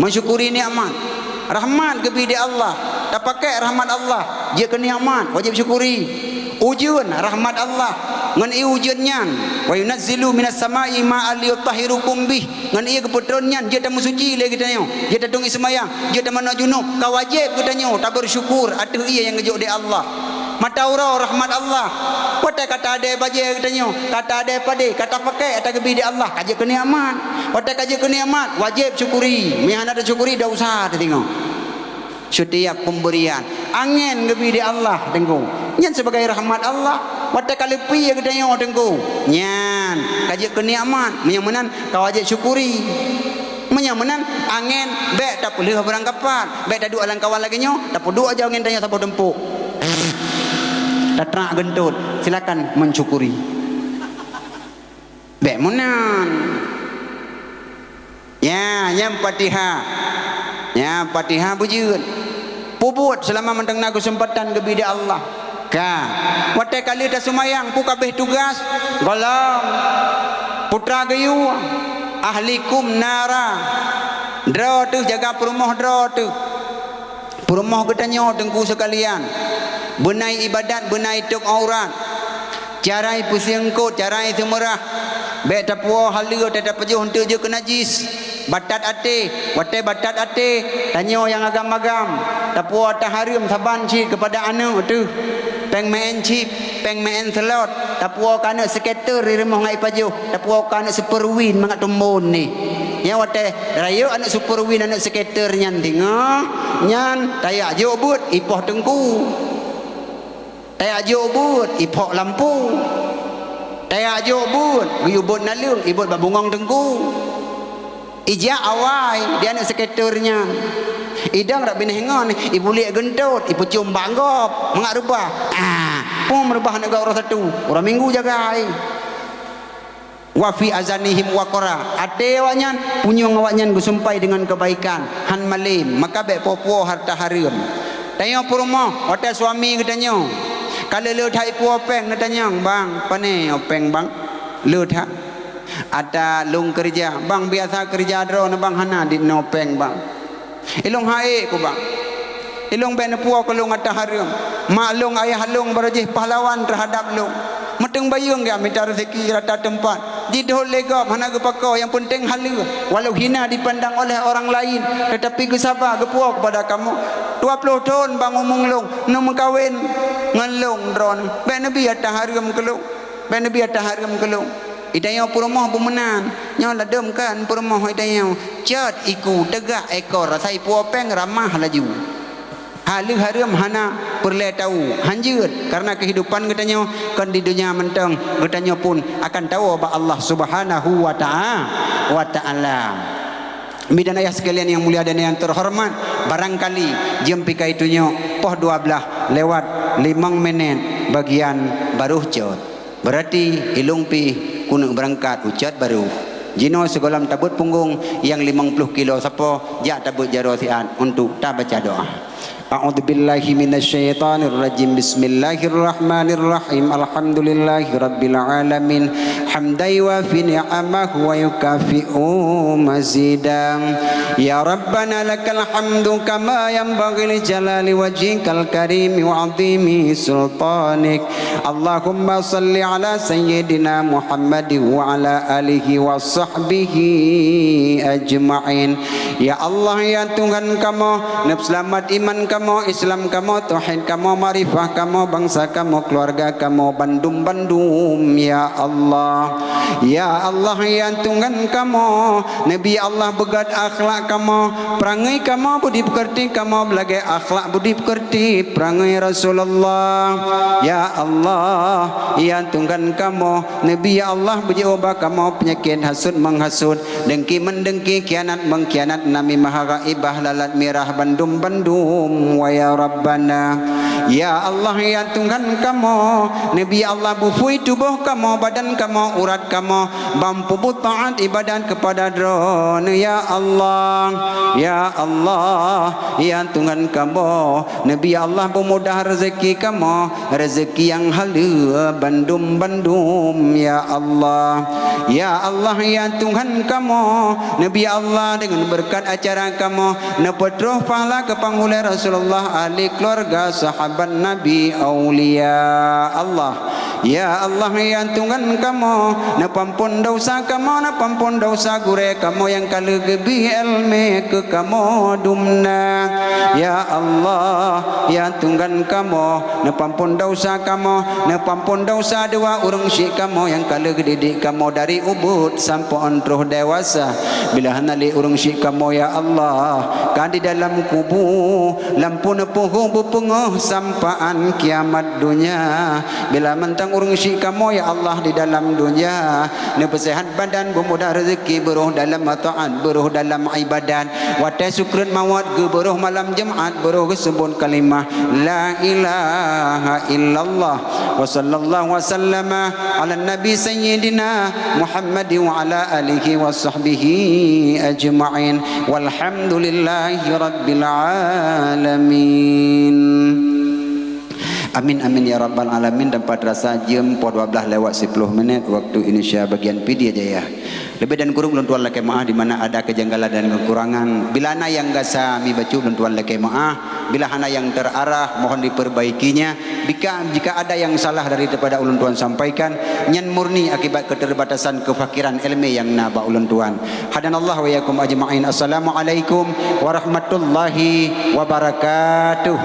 Meusyukuri nikmat. Rahmat geubi di Allah. Tapakék rahmat Allah. Jeuet keu nikmat, wajéb syukuri. Ujeuen rahmat Allah. Ngon ié ujeuen nyan, "Wa yunazzilu minas sama'i ma'an liyutahhirukum bih." Ngon ié geupeutron nyan jeuet tameusuci lé geutanyoe, jeuet tatueng ié seumayang, jeuet tamanoe junub, ka wajéb geutanyoe tabeusyukur ateueh ié nyang geujok di Allah. Mata uroe rahmat Allah. Watèe ka taadé bajèe geutanyoe, ka taadé padé, ka tapakék ata geubi di Allah, ka jeuet keu nikmat. Watèe ka jeuet keu nikmat, wajéb syukuri. Meunyo hana tasyukuri, dosa teuh singoh. Setiap pemberian, angén geubi di Allah, Teungku. Nyan sibagai rahmat Allah. Watèe ka leupie geutanyoe, Teungku, nyan ka jeuet keu nikmat. Meunyo meunan, ka wajéb syukuri. Meunyo meunan, angén bék tapeuleueh beurangkapat, bék taduek lam kawan lagèe nyoe, tapeuduek aja angén tanyoe saboh tumpôk. Tatrak geuntot, silakan mensyukuri. Bék meunan. Nya, nyang Fatihah. Nya, Fatihah beujeuet. Peubuet seulama mantong na keuseumpatan geubi di Allah. Ka. Watèe ka lheueh taseumayang, peue ka abéh tugas? Gohlom. Putra geuyue, ahlikum nara. Droe teuh, jaga peurumoh droe teuh. Peurumoh geutanyoe, Teungku seukalian, beunai ibadat, beunai tôb aurat, carai peusiengkot, carai seumeurah. Bék tapuwoe haleue, watèe tapajoh eunteuk jeuet keu najis. Batat até, watèe batat até, tanyoe nyang agam-agam, tapuwoe ata hareuem saban cit keupada aneuk teuh. Péng meu'en chip, péng meu'en slot, tapuwoe keu aneuk skater di rumoh ngon ipajoh, tapuwoe keu aneuk Super Win mangat tumbon neh. Nyang watèe rayeuk aneuk Super Win, aneuk skater nyan teungoh, nyan tajak jok buet ipoh Teungku. Tajak jok buet iphok lampu. Tajak jok buet geuyue bot naleueng, ibot bak bungong Teungku. Ijak awai di aneuk skater nyan. Idong rot binéh ngon, ibuliek geuntot, ipeuciom bak gob, mangat reubah. Ah, peue meurubah aneuk gob uroe Sabtu, uroe Minggu jagai. Wa fi azanihim waqra. Até awaknyan, punyueng awaknyan geusumpay deungon keubaikan, han malém, maka bék puwoe-puwoe hareuta hareuem. Tanyoe peurumoh, watèe suami geutanyoe ka le-le that ipuwoe péng, neutanyong, "Bang, pane péng, Bang?" Le that. Ata lôn keureuja, bang biasa keureuja droeneuh bang hana dinoe péng bang. Ilôn hai ku bang. Ilôn bék neupuwoe keu lôn ata hareuem. Mak lôn ayah lôn barô jih pahlawan teuhadab lôn. Meuteung bayeue geumita reuzeki rata teumpat. Jidhôt lé gob hana geupakoe, nyang peunteng haleue. Walau hina dipandang oleh orang lain, tetapi geusaba geupuwoe keupada kamoe. Dua ploh thon bang umong lôn, neumeukawen ngon lôn droeneuh. Bék neubi ata hareuem keu lôn. Bék neubi ata hareuem keu lôn. Itanyoe peurumoh beumeunan, nyoe ladôm kan peurumoh itanyoe. Cot iku, teugak ekor, asai puwoe péng ramah laju. Haleue hareuem hana peureulée tawu, hanjeuet, karena keuhidupan geutanyoe kon di donya mantong, geutanyoe pun akan tawoe bak Allah Subhanahu wa ta'a-, wa Ta'ala. Mi dan ayah sekalian yang mulia dan yang terhormat, barangkali jeuem pih ka itunyok poh dua blaih lewat limong menit bagian baroh cot. Berarti ilôn pih keuneuk beurangkat u cot baroh. Jinoe sigohlom tabeuet punggong nyang limong ploh kilo sapo, jak tabeuet jaroe siat untuk tabaca doa. A'udzubillahi minasyaitonirrajim. Bismillahirrahmanirrahim. Alhamdulillahirabbil alamin. Hamdan yuwafi ni'amahu wa yukafi'u mazida. Ya Rabbana lakal hamdu kama yanbaghi li jalali wajhikal karimi wa 'azimi sultanik. Allahumma salli ala sayyidina Muhammad wa ala alihi wa sahbihi ajma'in. Ya Allah, ya Tuhan kamoe, neupeuseulamat iman kamoe, Islam kamoe, tauhid kamoe, makrifah kamoe, bansa kamoe, keuluwarga kamoe, bandum-bandum, ya Allah. Ya Allah, ya Tuhan kamoe, neubi Allah beugét akhlak kamoe, peurangui kamoe, budi peukeurti kamoe, beulagée akhlak, budi peukeurti, peurangui Rasulullah. Ya Allah, ya Tuhan kamoe, neubi ya Allah beujiôh bak kamoe peunyakét hasut meunghasut, deungki meundeungki, khianat meungkhianat, namimah, ghaibah, lalat mirah, bandum-bandum, wa ya Rabbana. Ya Allah, ya Tuhan kamoe, neubi ya Allah beuphui tuboh kamoe, badan kamoe, urat kamoe, ban peubuet taát ibadat keupada Droeneuh, ya Allah. Ya Allah, ya Tuhan kamoe, neubi ya Allah beumudah reuzeki kamoe, reuzeki nyang haleue bandum-bandum, ya Allah. Ya Allah, ya Tuhan kamoe, neubi ya Allah deungon beureukat acara kamoe, neupeutroh pahala keu panghulée Rasulullah, ahli keuluwarga, sahabat Nabi, aulia Allah. Ya Allah, ya Tuhan kamoe, neupeuampon desya kamoe, neupeuampon desya gurée kamoe nyang ka lheueh geubri iéleumé keu kamoe dumna. Ya Allah, ya Tuhan kamoe, neupeuampon desya kamoe, neupeuampon desya dua ureuëng syik kamoe nyang ka lheueh geudidik kamoe dari ubit sampoe 'an troh dewasa. Bila hana lé ureuëng syik kamoe, ya Allah, ka di dalam kubu, lam peuneupeuhu beupeungoh sampaan kiamat donya. Bila mantong ureuëng syik kamoe, ya Allah, di dalam donya, neupeusehat badan, beumudah reuzeki, beuroh dalam taát, beuroh dalam ibadat. Watée sukreut mawöt, geubeuroh malam Jumat, beuroh geuseubut kalimah la ilaha illallah. Wa sallallahu wa sallama ala nabi sayyidina Muhammad wa ala alihi wa sahbihi ajma'in. Walhamdulillahi rabbil alamin. Amin, amin, ya rabbal alamin. Tanpa terasa jeuem poh dua blaih lewat siploh menit waktu Indonesia bagian Pidie Jaya. Leubeh dan kureueng ulôn tuan lakée meuáh di mana ada kejanggalan dan kekurangan. Bila na nyang gasa mi bacut ulôn tuan lakée meuáh. Bila hana nyang terarah, mohon diperbaikinya. Bika, jika ada nyang salah daripada ulôn tuan sampaikan, nyan murni akibat keterbatasan kefakiran ilmu nyang na bak ulôn tuan. Hadanallahu wa iyyakum ajma'in. Assalamualaikum warahmatullahi wabarakatuh.